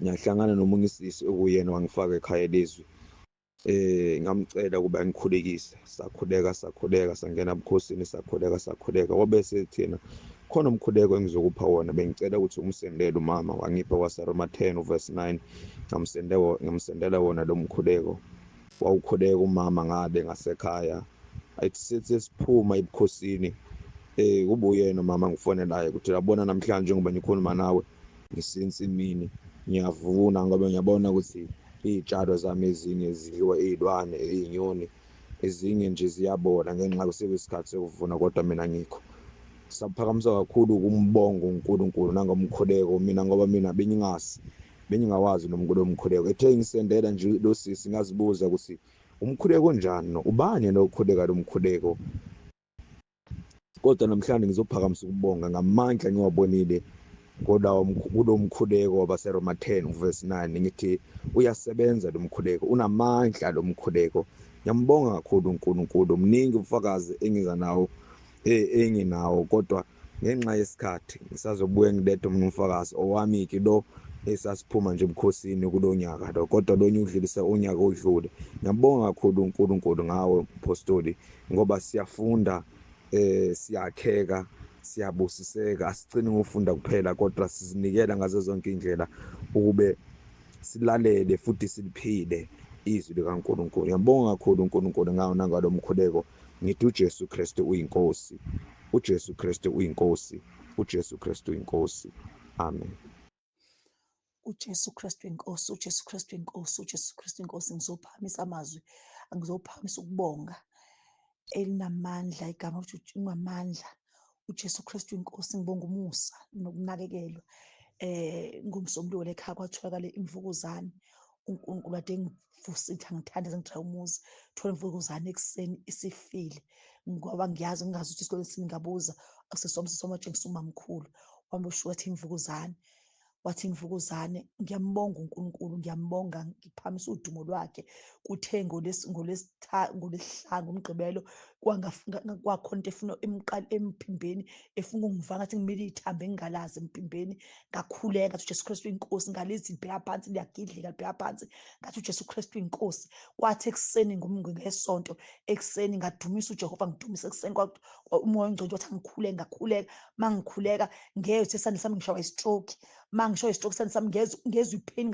Ngiyahlangana nomunye usisi okuyena wangifaka ekhaya lezwi ngamcela ukuba ngikhulekise sakhuleka sakhuleka sangena ebukhosini sakhuleka sakhuleka wabe sethina khona umkhuleko engizokupha wona bengicela ukuthi umsendele umama wangipha waseRoma 10 verse 9 ngamsendela wona lo mkhuleko wawukhuleka umama ngale ngasekhaya Ayithi sesiphuma ebukhosini, kube uyena umama ngifonelayo ukuthi yabona namhlanje njengoba ngikhuluma nawe ngisensimini ngiyavuna, ngoba ngiyabona ukuthi iy'tshalo zami ezinye zidliwa iy'lwane, iy'nyoni, ezinye nje ziyabola ngenxa sekuyisikhathi sokuvuna, kodwa mina ngikho. Saphakamisa kakhulu ukumbonga uNkulunkulu nangomkhuleko mina, ngoba mina bengingawazi lo mkhuleko. Ethe ngisendela nje lo sisi ngazibuza ukuthi umkhuleko onjani no, ubani yena okhuleka lo mkhuleko? Kodwa namhlanje ngizophakamisa ukubonga ngamandla ngiwabonile kulo mkhuleko wabaseRoma 10 verse 9. Ngithi uyasebenza lo mkhuleko, unamandla lo mkhuleko. Ngiyambonga kakhulu uNkulunkulu. Mningi ubufakazi engiza nawo, enginawo, kodwa ngenxa yesikhathi ngisazobuye ngilethe omunye umfakazi owami-ke lo esasiphuma nje ebukhosini kulo nyaka lo, kodwa lonye udlulisa unyaka odlule. Ngiyabonga kakhulu uNkulunkulu ngawe mpostoli, ngoba siyafunda, siyakheka, siyabusiseka. Asigcini ngokufunda kuphela, kodwa sizinikela ngazo zonke indlela ukube silalele futhi siliphile izwi likaNkulunkulu. Ngiyabonga kakhulu uNkulunkulu ngawo nangalo mkhuleko. Ngithi uJesu Kristu uyinkosi, uJesu Kristu uyinkosi, uJesu Kristu uyinkosi. Amen. uJesu Kristu inkosi, uJesu Kristu inkosi, uJesu Kristu inkosi. Ngizophakamisa amazwi, ngizophakamisa ukubonga elinamandla igama ukuthi ungamandla. uJesu Kristu inkosi. Ngibonga umusa nokunakekelwa. Ngomsombuluko lekhaya kwatholakala imvukuzane. uNkulunkulu ade ngivusitha ngithandaze ngidra umuzi, thola imvukuzane ekuseni isifile, ngoba ngiyazi ngingazi ukuthi isikole singabuza sisoma sisoma umamkhulu wami usho wathi imvukuzane, wathi imvukuzane. Ngiyambonga uNkulunkulu, ngiyambonga, ngiphakamisa udumo lwakhe. Kuthe ngolwesihlanu ngomgqibelo kwakhona into efuna emqala emphimbeni, efuna ukungiva ngathi ngimile ithambo engingalazi emphimbeni. Ngakhuleka ngathi uJesu Kristu inkosi, ngalithi libheka phansi liyagidlika libheka phansi, ngathi uJesu Kristu inkosi. Kwathi ekuseni ngesonto ekuseni ngadumisa uJehova, ngidumisa ekuseni, umoya ongcwele wathi angikhuleke, ngakhuleka. Mangikhuleka ngezwe isandla sami ngishawa i-stroke, mangisho i-stroke isandla sami ngezwe ipain,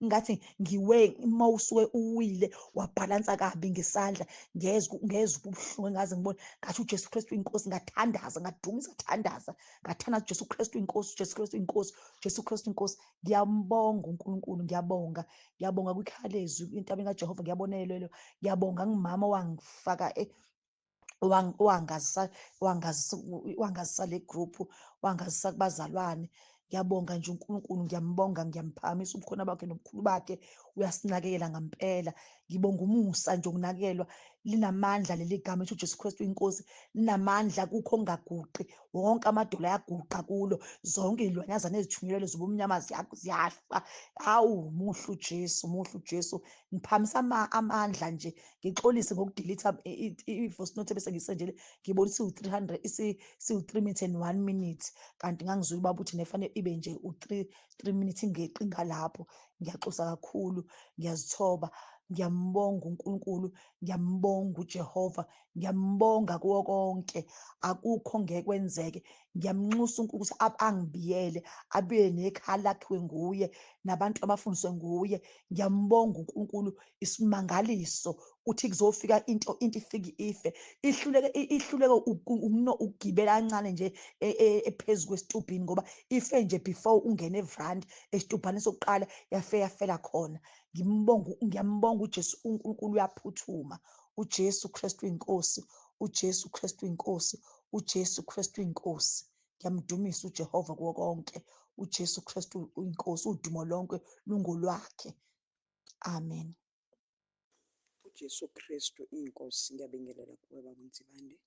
ngathi ngiwe uma usuke uwile wabhalansa kabi ngesandla, ngezwe ubuhlungu engaze ngibone. Ngathi uJesu Kristu inkosi, ngathandaza, ngadumisa, ngathandaza, ngathandaza uJesu Kristu inkosi, uJesu Kristu inkosi, uJesu Kristu inkosi. Ngiyambonga uNkulunkulu, ngiyabonga, ngiyabonga kwikhaya lezwi entabeni kaJehova, ngiyabonelelwa. Ngiyabonga ngumama owangifaka wangazisa le group, wangazisa kubazalwane. Ngiyabonga nje uNkulunkulu, ngiyambonga, ngiyamphakamisa ubukhona bakhe nobukhulu bakhe, uyasinakekela ngempela. Ngibonga umusa nje ukunakekelwa. Linamandla leli gama ethi uJesu Kristu inkosi, linamandla, kukho ongaguqi, wonke amadolo ayaguqa kulo, zonke izilwanyazana ezithunyelwe zobumnyama ziyafa. Hawu, muhle uJesu, muhle uJesu. Ngiphakamisa amandla nje, ngixolise ngokudelete i-voice note bese ngisendele, ngibona isiwu-300, isiwu-3 minutes and 1 minute, kanti ngangizwile ubaba uthi nefanele ibe nje u-3 minutes ingeqi ngalapho. Ngiyaxosa kakhulu, ngiyazithoba, ngiyambonga uNkulunkulu, ngiyambonga uJehova, ngiyambonga kuwo konke, akukho ngeke kwenzeke. Ngiyamnxusa uNkulunkulu ukuthi angibiyele, abiye nekhaya lakhiwe nguye nabantu abafundiswe nguye. Ngiyambonga uNkulunkulu, isimangaliso uthi kuzofika into ifike ife, ihluleke ukugibela kancane nje ephezu kwesitubhini, ngoba ife nje before ungene evrandi esitubhane sokuqala, yafela khona. Ngiyambonga uJesu, uNkulunkulu uyaphuthuma. uJesu Kristu inkosi, uJesu Kristu inkosi, uJesu Kristu inkosi. Ngiyamdumisa uJehova kuwo konke. uJesu Kristu inkosi, udumo lonke lungolwakhe. Amen. uJesu Kristu inkosi. Ngiyabingelela kuwe baba Nsibande,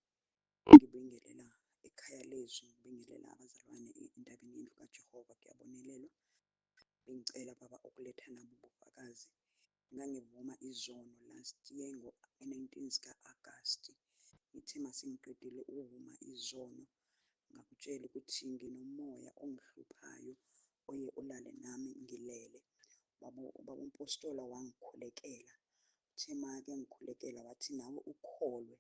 ngibingelela ekhaya lezwi, ngibingelela abazalwane entabeni yendlu kaJehova, kuyabonelelwa. Bengicela baba ukuletha nabo ubufakazi. Ngangivuma izono last year ngo-19 zika-Agasti. Ngithe masengiqedile ukuvuma izono, ngakutshela ukuthi nginomoya ongihluphayo oye ulale nami ngilele. Baba umpostola wangikhulekela. Uthe make ngikhulekela wathi nawe ukholwe,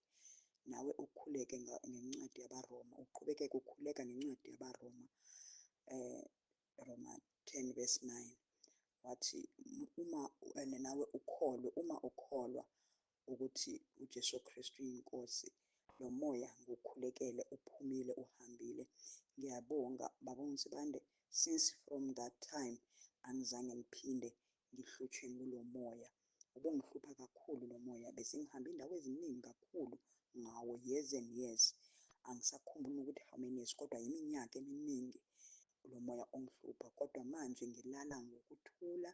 nawe ukhuleke ngencwadi yabaRoma, uqhubekeke ukhuleka ngencwadi yabaRoma, Roma 10 verse 9. Wathi uma nawe ukholwe, uma ukholwa ukuthi uJesu Kristu uyinkosi. Lo moya ngiwukhulekele uphumile uhambile. Ngiyabonga baba uNsibande, since from that time angizange ngiphinde ngihlutshwe ngulo moya. Ubungihlupha kakhulu lo moya, bese ngihambe indawo eziningi kakhulu ngawo, years and years. Angisakhumbuli nokuthi how many years, kodwa iminyaka eminingi lo moya ongihlupha. Kodwa manje ngilala ngokuthula,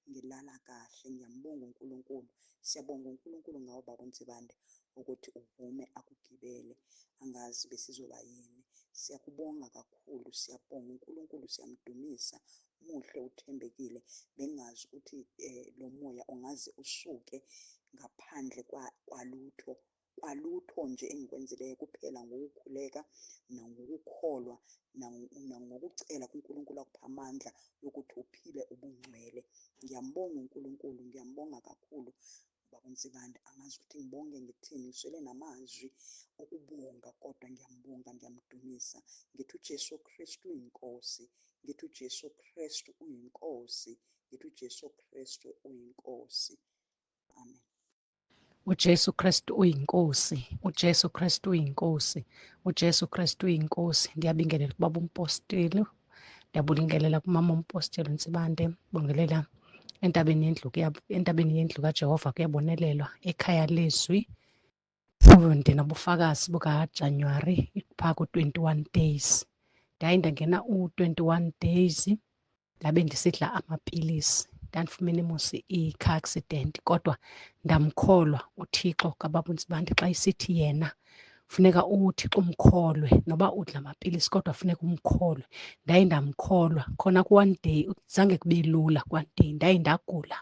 ngilala kahle, ngiyambonga uNkulunkulu. Siyabonga uNkulunkulu ngawe baba uNsibande ukuthi uvume akugibele, angazi besizoba yini. Siyakubonga kakhulu, siyabonga uNkulunkulu, siyamdumisa, muhle uthembekile. Bengazi ukuthi lo moya ungaze usuke ngaphandle kwalutho, kwalutho nje engikwenzileyo kuphela ngokukhuleka nangokukholwa nangokucela kuNkulunkulu akuphe amandla yokuthi uphile ubungcwele. Ngiyambonga uNkulunkulu, ngiyambonga kakhulu baba uNsibande. Angazi ukuthi ngibonge ngithini, ngiswele namazwi okubonga, kodwa ngiyambonga, ngiyamdumisa. Ngithi uJesu Kristu uyinkosi, ngithi uJesu Kristu uyinkosi, ngithi uJesu Kristu uyinkosi. Amen. UJesu Kristu uyinkosi, uJesu Kristu uyinkosi, uJesu Kristu uyinkosi. Ndiyabingelela kubaba umpostile, ndiyabingelela kumama umpostile uNtsibande, bongelela entabeni yendlu entabeni yendlu kaJehova kuyabonelelwa ekhaya lezwi. Ndinobufakazi bukaJanuwari phaa ku-21 days. Ndaye ndangena u-21 days ndabe ndisidla amapilisi. Ndandifumene mos i-car accident, kodwa ndamkholwa uThixo kababa uNtsibande xa isithi yena funeka uThixo umkholwe noba udla amapilisi, kodwa funeka umkholwe. Ndaye ndamkholwa khona ku-one day, zange kube lula ku-one day, ndaye ndagula,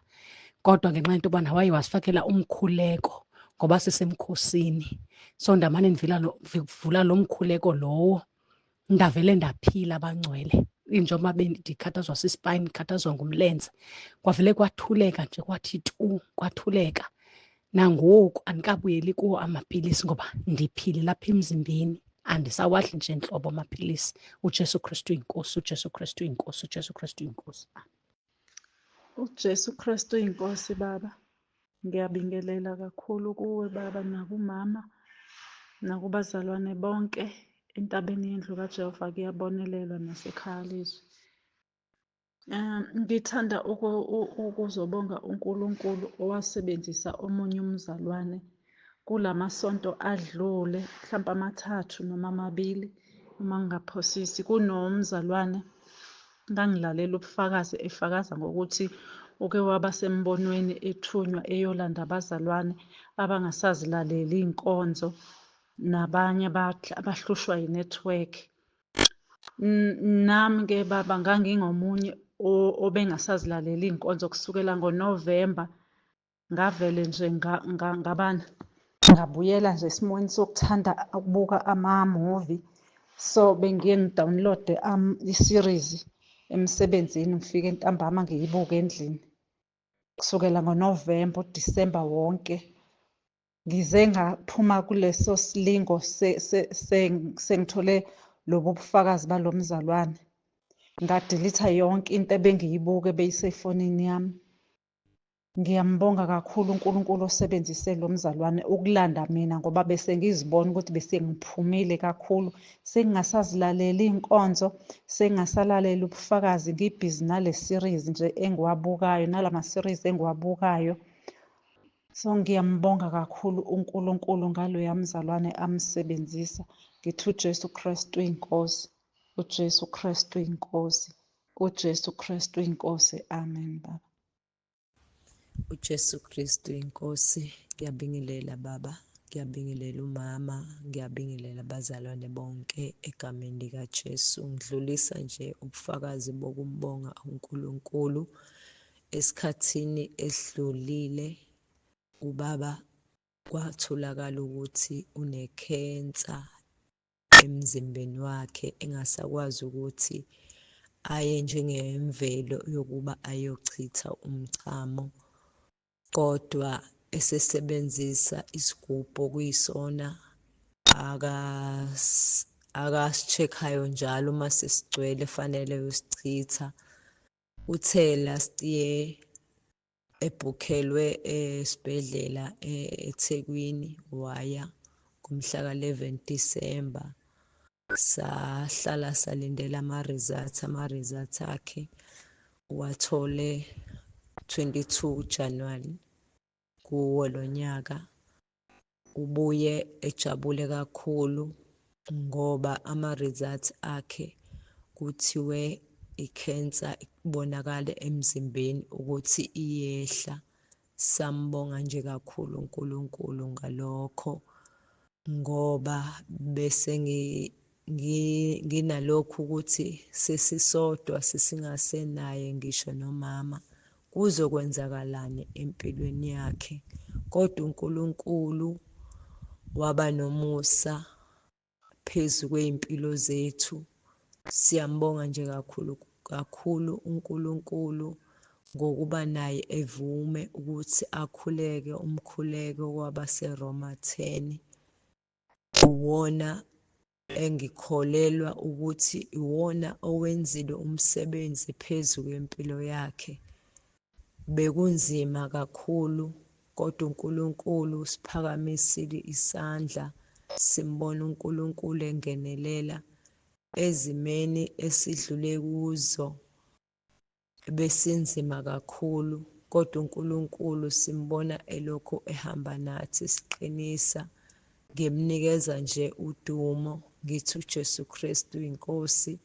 kodwa ngenxa yento yobana waye wasifakela umkhuleko ngoba sisemkhosini, so ndamane ndivula lo mkhuleko lowo, ndavele ndaphila abangcwele. Njengoba bendikhathazwa sispine, ndikhathazwa ngumlenze, kwavele kwathuleka nje, kwathi tu, kwathuleka. Nangoku andikabuyeli kuwo amapilisi ngoba ndiphile lapha emzimbeni, andisawadli nje ntlobo amapilisi. UJesu Kristu uyinkosi, uJesu Kristu uyinkosi, uJesu Kristu uyinkosi. UJesu Kristu uyinkosi baba. Ngiyabingelela kakhulu kuwe baba nakumama nakubazalwane bonke entabeni yendlu kaJehova kuyabonelelwa nasekhaya lezwi. Ngithanda ukuzobonga uNkulunkulu owasebenzisa omunye umzalwane kulamasonto adlule, mhlawumbe amathathu noma amabili uma ngingaphosisi. Kunomzalwane ngangilalela ubufakazi efakaza ngokuthi uke waba sembonweni ethunywa eyolanda abazalwane abangasazilaleli iy'nkonzo nabanye abahlushwa yi-network. Nami-ke baba ngangingomunye obengasazilaleli iy'nkonzo kusukela ngoNovemba, ngavele nje ngabana ngabuyela nje esimweni sokuthanda ukubuka ama-movie. So bengiye ngi-download-e i-series emsebenzini, ngifike ntambama ngiyibuke endlini. Kusukela ngoNovemba, uDisemba wonke ngize ngaphuma kuleso silingo sengithole lobu bufakazi balo mzalwane. Ngadilitha yonke into ebengiyibuka ebeyisefonini yami. Ngiyambonga kakhulu uNkulunkulu osebenzise lo mzalwane ukulanda mina, ngoba bese ngizibona ukuthi bese ngiphumile kakhulu, sengingasazilaleli iy'nkonzo, sengingasalaleli ubufakazi, ngibhizi nale series nje engiwabukayo, nalama series engiwabukayo. So ngiyambonga kakhulu uNkulunkulu ngaloya mzalwane amsebenzisa. Ngithi uJesu Kristu uyinkosi, uJesu Kristu uyinkosi, uJesu Kristu uyinkosi. Amen baba. UJesu Kristu inkosi. Ngiyabingelela baba, ngiyabingelela umama, ngiyabingelela abazalwane bonke egameni likaJesu. Ngidlulisa nje ubufakazi bokumbonga uNkulunkulu. Esikhathini esidlulile ubaba kwatholakala ukuthi unekhensa emzimbeni wakhe, engasakwazi ukuthi aye njengemvelo yokuba ayochitha umchamo, kodwa esesebenzisa isigubhu okuyisona akasi-check-ayo njalo uma sesigcwele fanele uyosichitha. Uthe last year Ebhukhelwe esibhedlela eThekwini waya ngomhla ka-11 Disemba. Sahlala salindela ama-results, ama-results akhe uwathole 22 January kuwo lo nyaka. Ubuye ejabule kakhulu ngoba ama-results akhe kuthiwe i-cancer ibonakale emzimbeni ukuthi iyehla. Sambonga nje kakhulu uNkulunkulu ngalokho ngoba bese nginalokhu ukuthi sesisodwa sesingasenaye ngisho nomama kuzokwenzakalani empilweni yakhe kodwa uNkulunkulu waba nomusa phezu kwey'mpilo zethu. Siyambonga nje kakhulu kakhulu uNkulunkulu ngokuba naye evume ukuthi akhuleke umkhuleko kwabaseRoma 10. Uwona engikholelwa ukuthi iwona owenzile umsebenzi phezu kwempilo yakhe. Bekunzima kakhulu kodwa uNkulunkulu usiphakamisile isandla simbona uNkulunkulu engenelela ezimeni esidlule kuzo besinzima kakhulu kodwa uNkulunkulu simbona elokhu ehamba nathi siqinisa ngimnikeza nje udumo ngithi uJesu Kristu inkosi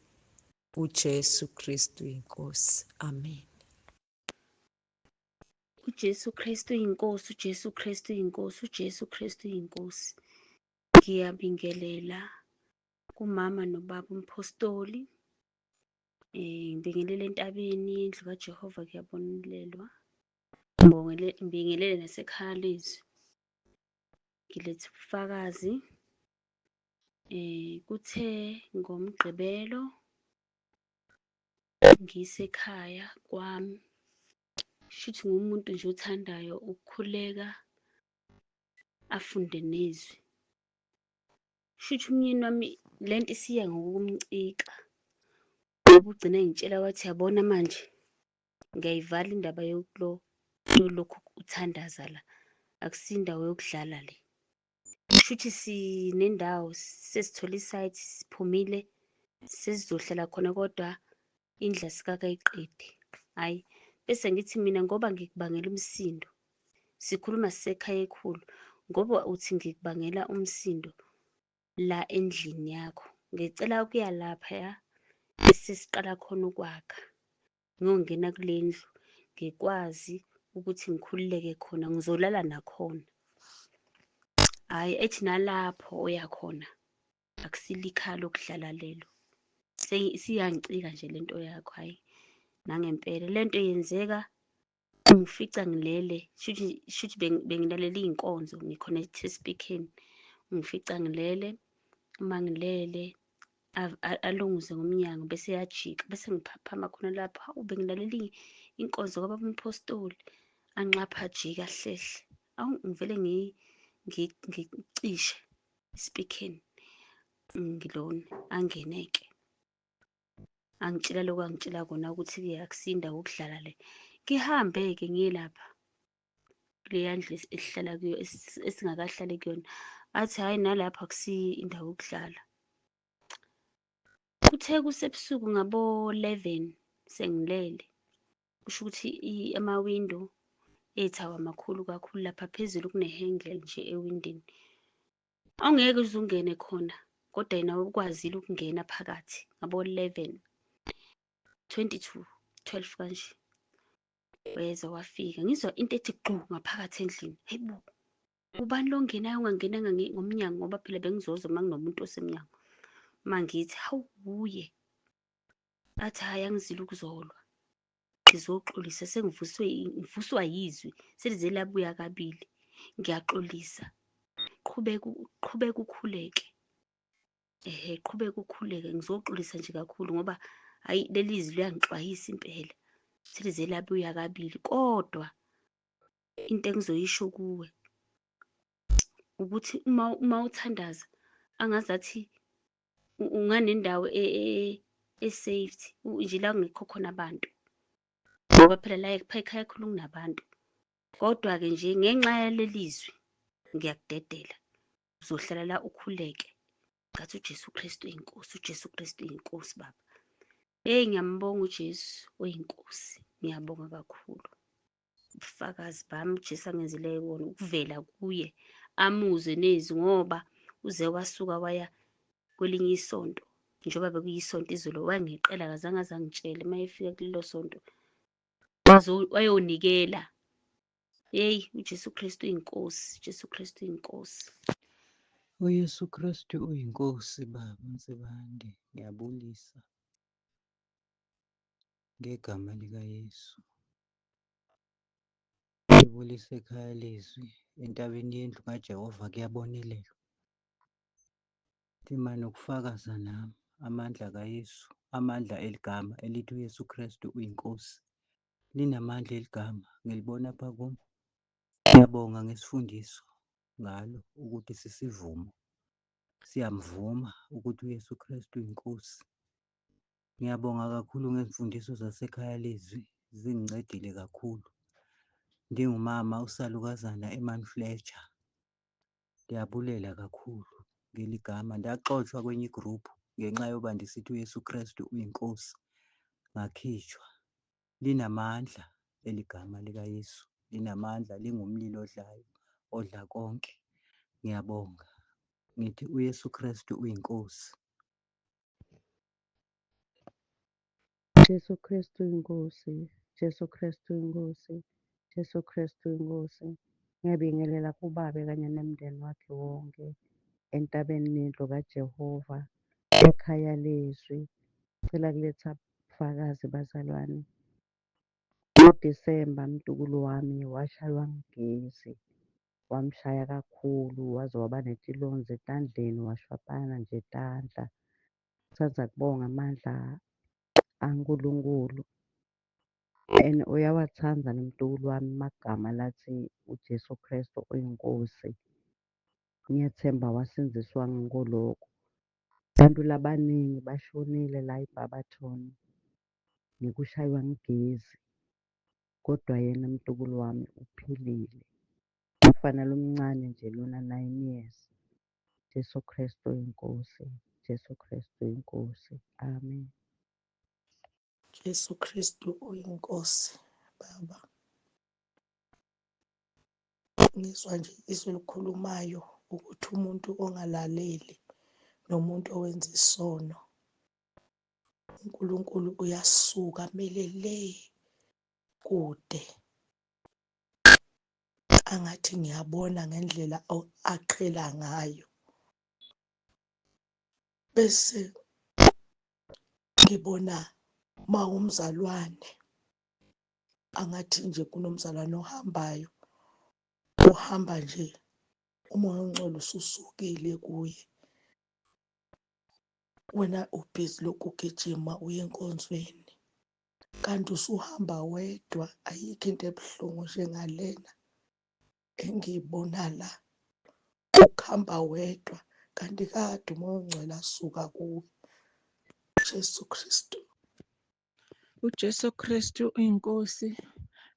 uJesu Kristu inkosi amen. UJesu Kristu inkosi uJesu Kristu inkosi uJesu Kristu inkosi. Ngiyabingelela kumama nobaba umphostoli. Ngibingelele entabeni yendlu kaJehova kuyabonelelwa. Ngibingelele nasekhaya lezwi. Ngiletha ubufakazi. Kuthe ngoMgqibelo ngisekhaya kwami, shuthi ngumuntu nje othandayo ukukhuleka afunde nezwi. Shuthi umyeni wami lento isiya ngokumcika ngoba ugcine engitshela wathi yabona manje ngiyayivala indaba yolokhu uthandaza la akusiyo indawo yokudlala le. Shuthi sinendawo sesithole isaythi siphumile sesizohlala khona kodwa indlu asikakayiqedi. Hhayi bese ngithi mina ngoba ngikubangela umsindo sikhuluma sisekhaya ekhulu ngoba uthi ngikubangela umsindo la endlini yakho ngicela ukuya laphaya esesiqala khona ukwakha ngiyongena kule ndlu ngikwazi ukuthi ngikhululeke khona ngizolala nakhona. Hhayi ethi nalapho oya khona akusilo ikhaya lokudlala lelo. Isiyangicika nje lento yakho hhayi nangempela lento yenzeka ungifica ngilele shuthi shuthi bengilalele iy'nkonzo ngi-connect-e esipikeni ungifica ngilele uma ngilele alunguze ngomnyango bese eyajika bese ngiphaphama khona lapho hawu bengilalele inkonzo kababa umphostoli anxapha ajike ahlehle awu ngivele ngicishe isipikeni ngilona angene-ke angitshela lokho angitshela kona ukuthi-ke akusiyo indawo yokudlala le. Ngihambe-ke ngiye lapha kuleya ndlu esihlala kuyo esingakahlali kuyona. Athi hhayi nalapho akusiyo indawo yokudlala. Kuthe kusebusuku ngabo-11 sengilele, kusho ukuthi amawindi ethu awamakhulu kakhulu lapha phezulu kune-hangel nje ewindini. Awungeke uze ungene khona kodwa yena ukwazile ukungena phakathi ngabo-11 22 12 kanje weza wafika ngizwa into ethi gxu ngaphakathi endlini hayi bo ubani lo ngenayo ongangenanga ngomnyango ngoba phela bengizozwa uma kunomuntu osemnyango uma ngithi hawu wuye athi hhayi angizile ukuzolwa ngizoxolisa sengivuswe ngivuswa yizwi selize labuya kabili ngiyaxolisa qhubeka qhubeka ukhuleke ehe qhubeka ukhuleke ngizoxolisa nje kakhulu ngoba hayi leli zwi liyangixwayisa impela selize labuya kabili kodwa into engizoyisho kuwe ukuthi uma uthandaza angazathi unganendawo e, e, e-safety nje la kungekho khona abantu ngoba phela la ekhaya khulu kunabantu Kodwa-ke nje ngenxa yaleli zwi ngiyakudedela, uzohlala la ukhuleke. Ngathi uJesu Kristu uyinkosi, uJesu Kristu uyinkosi baba. Hey, ngiyambonga uJesu oyinkosi, ngiyabonga kakhulu. Ubufakazi bami uJesu angenzele wona ukuvela kuye amuzwe nezwi ngoba uze wasuka waya kwelinye isonto njengoba bekuyisonto izolo wangiqela akazange aze angitshele uma efika kulelo sonto wayonikela. Hey, uJesu Kristu uyinkosi, uJesu Kristu uyinkosi. UYesu Kristu uyinkosi baba Nsibande, ngiyabulisa ngegama likaYesu. Ngibulise ekhaya lezwi entabeni yendlu kaJehova kuyabonelelwa. Thima nokufakaza nami amandla kaYesu, amandla eligama elithi uYesu Kristu uyinkosi. Linamandla eligama ngilibona apha kum. Ngiyabonga ngesifundiso ngalo ukuthi sisivumo. Siyamvuma ukuthi uYesu Kristu uyinkosi. Ngiyabonga kakhulu ngezimfundiso zasekhaya lezwi, zingincedile kakhulu. Ndingumama usalukazana eMount Fletcher. Ndiyabulela kakhulu ngeligama. Ndaxotshwa kwenye igruphu ngenxa yoba ndisithi uYesu Kristu uyinkosi, ngakhitshwa. Linamandla eli gama likaYesu, linamandla, lingumlilo odlayo, odla konke. Ngiyabonga, ngithi uYesu Kristu uyinkosi. Jesu Kristu inkosi, Jesu Kristu inkosi, Jesu Kristu inkosi. Ngiyabingelela kubabe kanye nemndeni wakhe wonke entabeni nendlu kaJehova ekhaya lezwi. Cela kuletha ubufakazi bazalwane. NgoDisemba mtukulu wami washaywa ngugesi, wamshaya kakhulu waze waba netilonza etandleni washwapana nje tandla. Ngithanda kubonga amandla aNkulunkulu and uyawathanda nomtukulu wami amagama lathi uJesu Kristu uyinkosi. Ngiyathemba wasindziswa ngoloko. Abantu labaningi bashonile la eBarberton ngekushaywa ngugezi kodwa yena mtukulu wami uphilile. Umfana lomncane nje lona 9 years. Jesu Kristu uyinkosi, Jesu Kristu uyinkosi. Amen. Jesu Kristu uyinkosi baba. Ngizwa nje izwi elikhulumayo ukuthi umuntu ongalaleli nomuntu owenza isono uNkulunkulu uyasuka amele le kude angathi ngiyabona ngendlela aqhela ngayo bese ngibona mawumzalwane angathi nje kunomzalwane ohambayo uhamba nje umoya ongcwele ususukile kuye wena ubhizi lokhu ugijima uye enkonzweni kanti usuhamba wedwa ayikho into ebuhlungu njengalena engiyibona la ukuhamba wedwa kanti kade umoya ongcwele asuka kuwe Jesu Kristu. UJesu Kristu uyinkosi,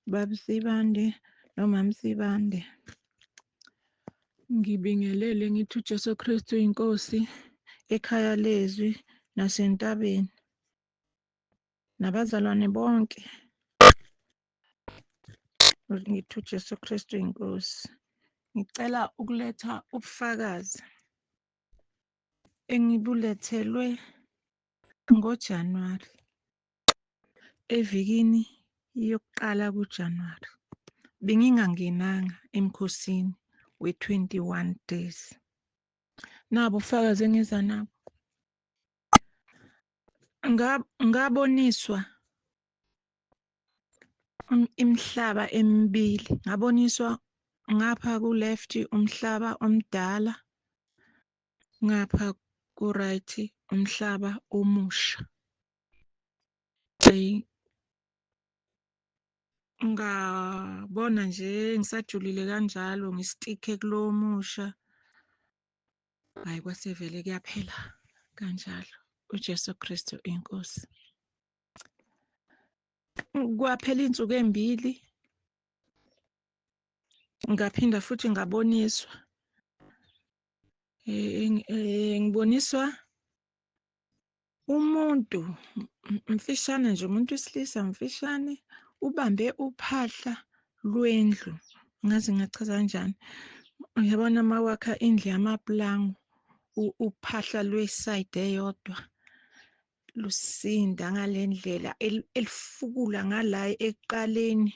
Baba Sibande noMama Sibande. Ngibingelele ngithi uJesu Kristu uyinkosi ekhaya lezwi nasentabeni nabazalwane bonke. Ngithi uJesu Kristu uyinkosi. Ngicela ukuletha ubufakazi engibulethelwe ngoJanuwari evikini yokuqala kuJanuwari. Bengingangenanga emkhosini we-21 days. Nabo ubufakazi engiza nabo. Ngaboniswa imihlaba emibili. Ngaboniswa ngapha ku-left umhlaba omdala, ngapha ku-right umhlaba omusha. Hhayi, ngabona nje ngisajulile kanjalo ngistikhe kulo omusha. Hhayi, kwase vele kuyaphela kanjalo. UJesu Kristu inkosi. Kwaphela iy'nsuku ey'mbili. Ngaphinda futhi ngaboniswa ngiboniswa umuntu mfishane nje, umuntu wesilisa mfishane, ubambe uphahla lwendlu. Ngaze ngachaza kanjani? Uyabona uma wakha indlu yamapulango, uphahla lwesayidi eyodwa lusinda ngale ndlela, elifukula ngala ekuqaleni,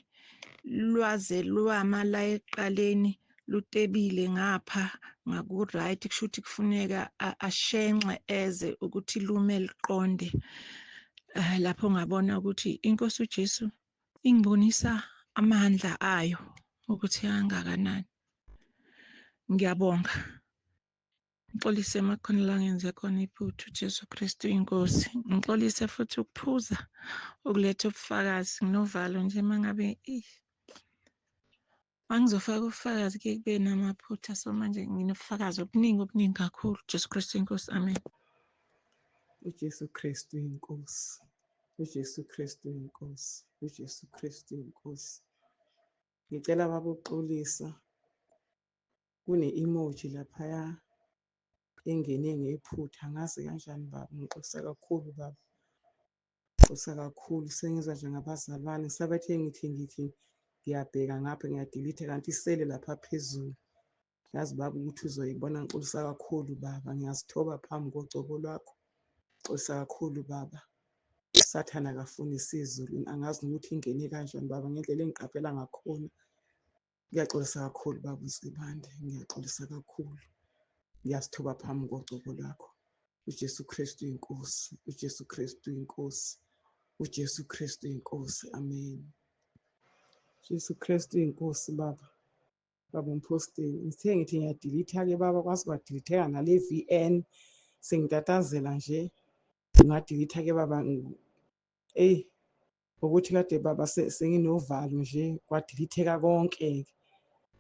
lwaze lwama la ekuqaleni, lutebile ngapha ngaku-right, kusho ukuthi kufuneka ashenxe eze ukuthi lume liqonde. Lapho ngabona ukuthi inkosi uJesu ingibonisa amandla ayo ukuthi angakanani. Ngiyabonga. Ngixolise makhona la ngenze khona iphutha. UJesu Kristu inkosi. Ngixolise futhi ukuphuza ukuletha ubufakazi. Nginovalo nje mangabe mangizofaka ubufakazi kuye kube namaphutha, so manje nginobufakazi obuningi obuningi kakhulu. Jesu Kristu inkosi, amen. UJesu Kristu inkosi. UJesu Kristu inkosi. UJesu Kristu inkosi. Ngicela baba ukuxolisa. Kune-emoji laphaya engene ngephutha, angazi kanjani baba. Ngixolisa kakhulu baba. Ngixolisa kakhulu, sengizwa nje ngabazalwane. Ngisabathe ngithi ngiyabheka ngapha ngiyadilitha kanti isele lapha phezulu. Yazi baba ukuthi uzoyibona. Ngixolisa kakhulu baba, ngiyazithoba phambi kogcobo lwakho. Ngixolisa kakhulu baba. Sathane akafuni isiZulu, angazi nokuthi ingene kanjani baba ngendlela engiqaphela ngakhona. Ngiyaxolisa kakhulu baba uNsibande, ngiyaxolisa kakhulu. Ngiyazithoba phambi kogcobo lwakho. UJesu Kristu inkosi, uJesu Kristu inkosi, uJesu Kristu inkosi. Amen. Jesu Kristu inkosi baba. Baba umposteli, ngithe ngithi ngiyadilitha-ke baba, kwase kwadilitheka nale VN, sengitatazela nje, ngadilitha-ke baba, eyi ukuthi kade baba senginovalo nje, kwadilitheka konke-ke.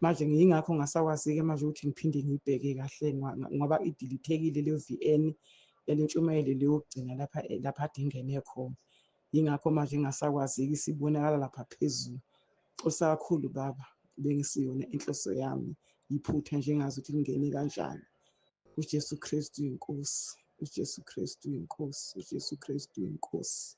Manje ngiyingakho ngasakwazi-ke manje ukuthi ngiphinde ngiyibheke kahle ngoba idilithekile leyo VN yale ntshumayelo le yokugcina lapha lapha ade ingene khona. Yingakho manje ngingasakwazi-ke, isibonakala lapha phezulu. Xolisa kakhulu baba, bengisiyona inhloso yami, iphutha nje engazi ukuthi lingene kanjani. UJesu Kristu inkosi, uJesu Kristu inkosi, uJesu Kristu inkosi.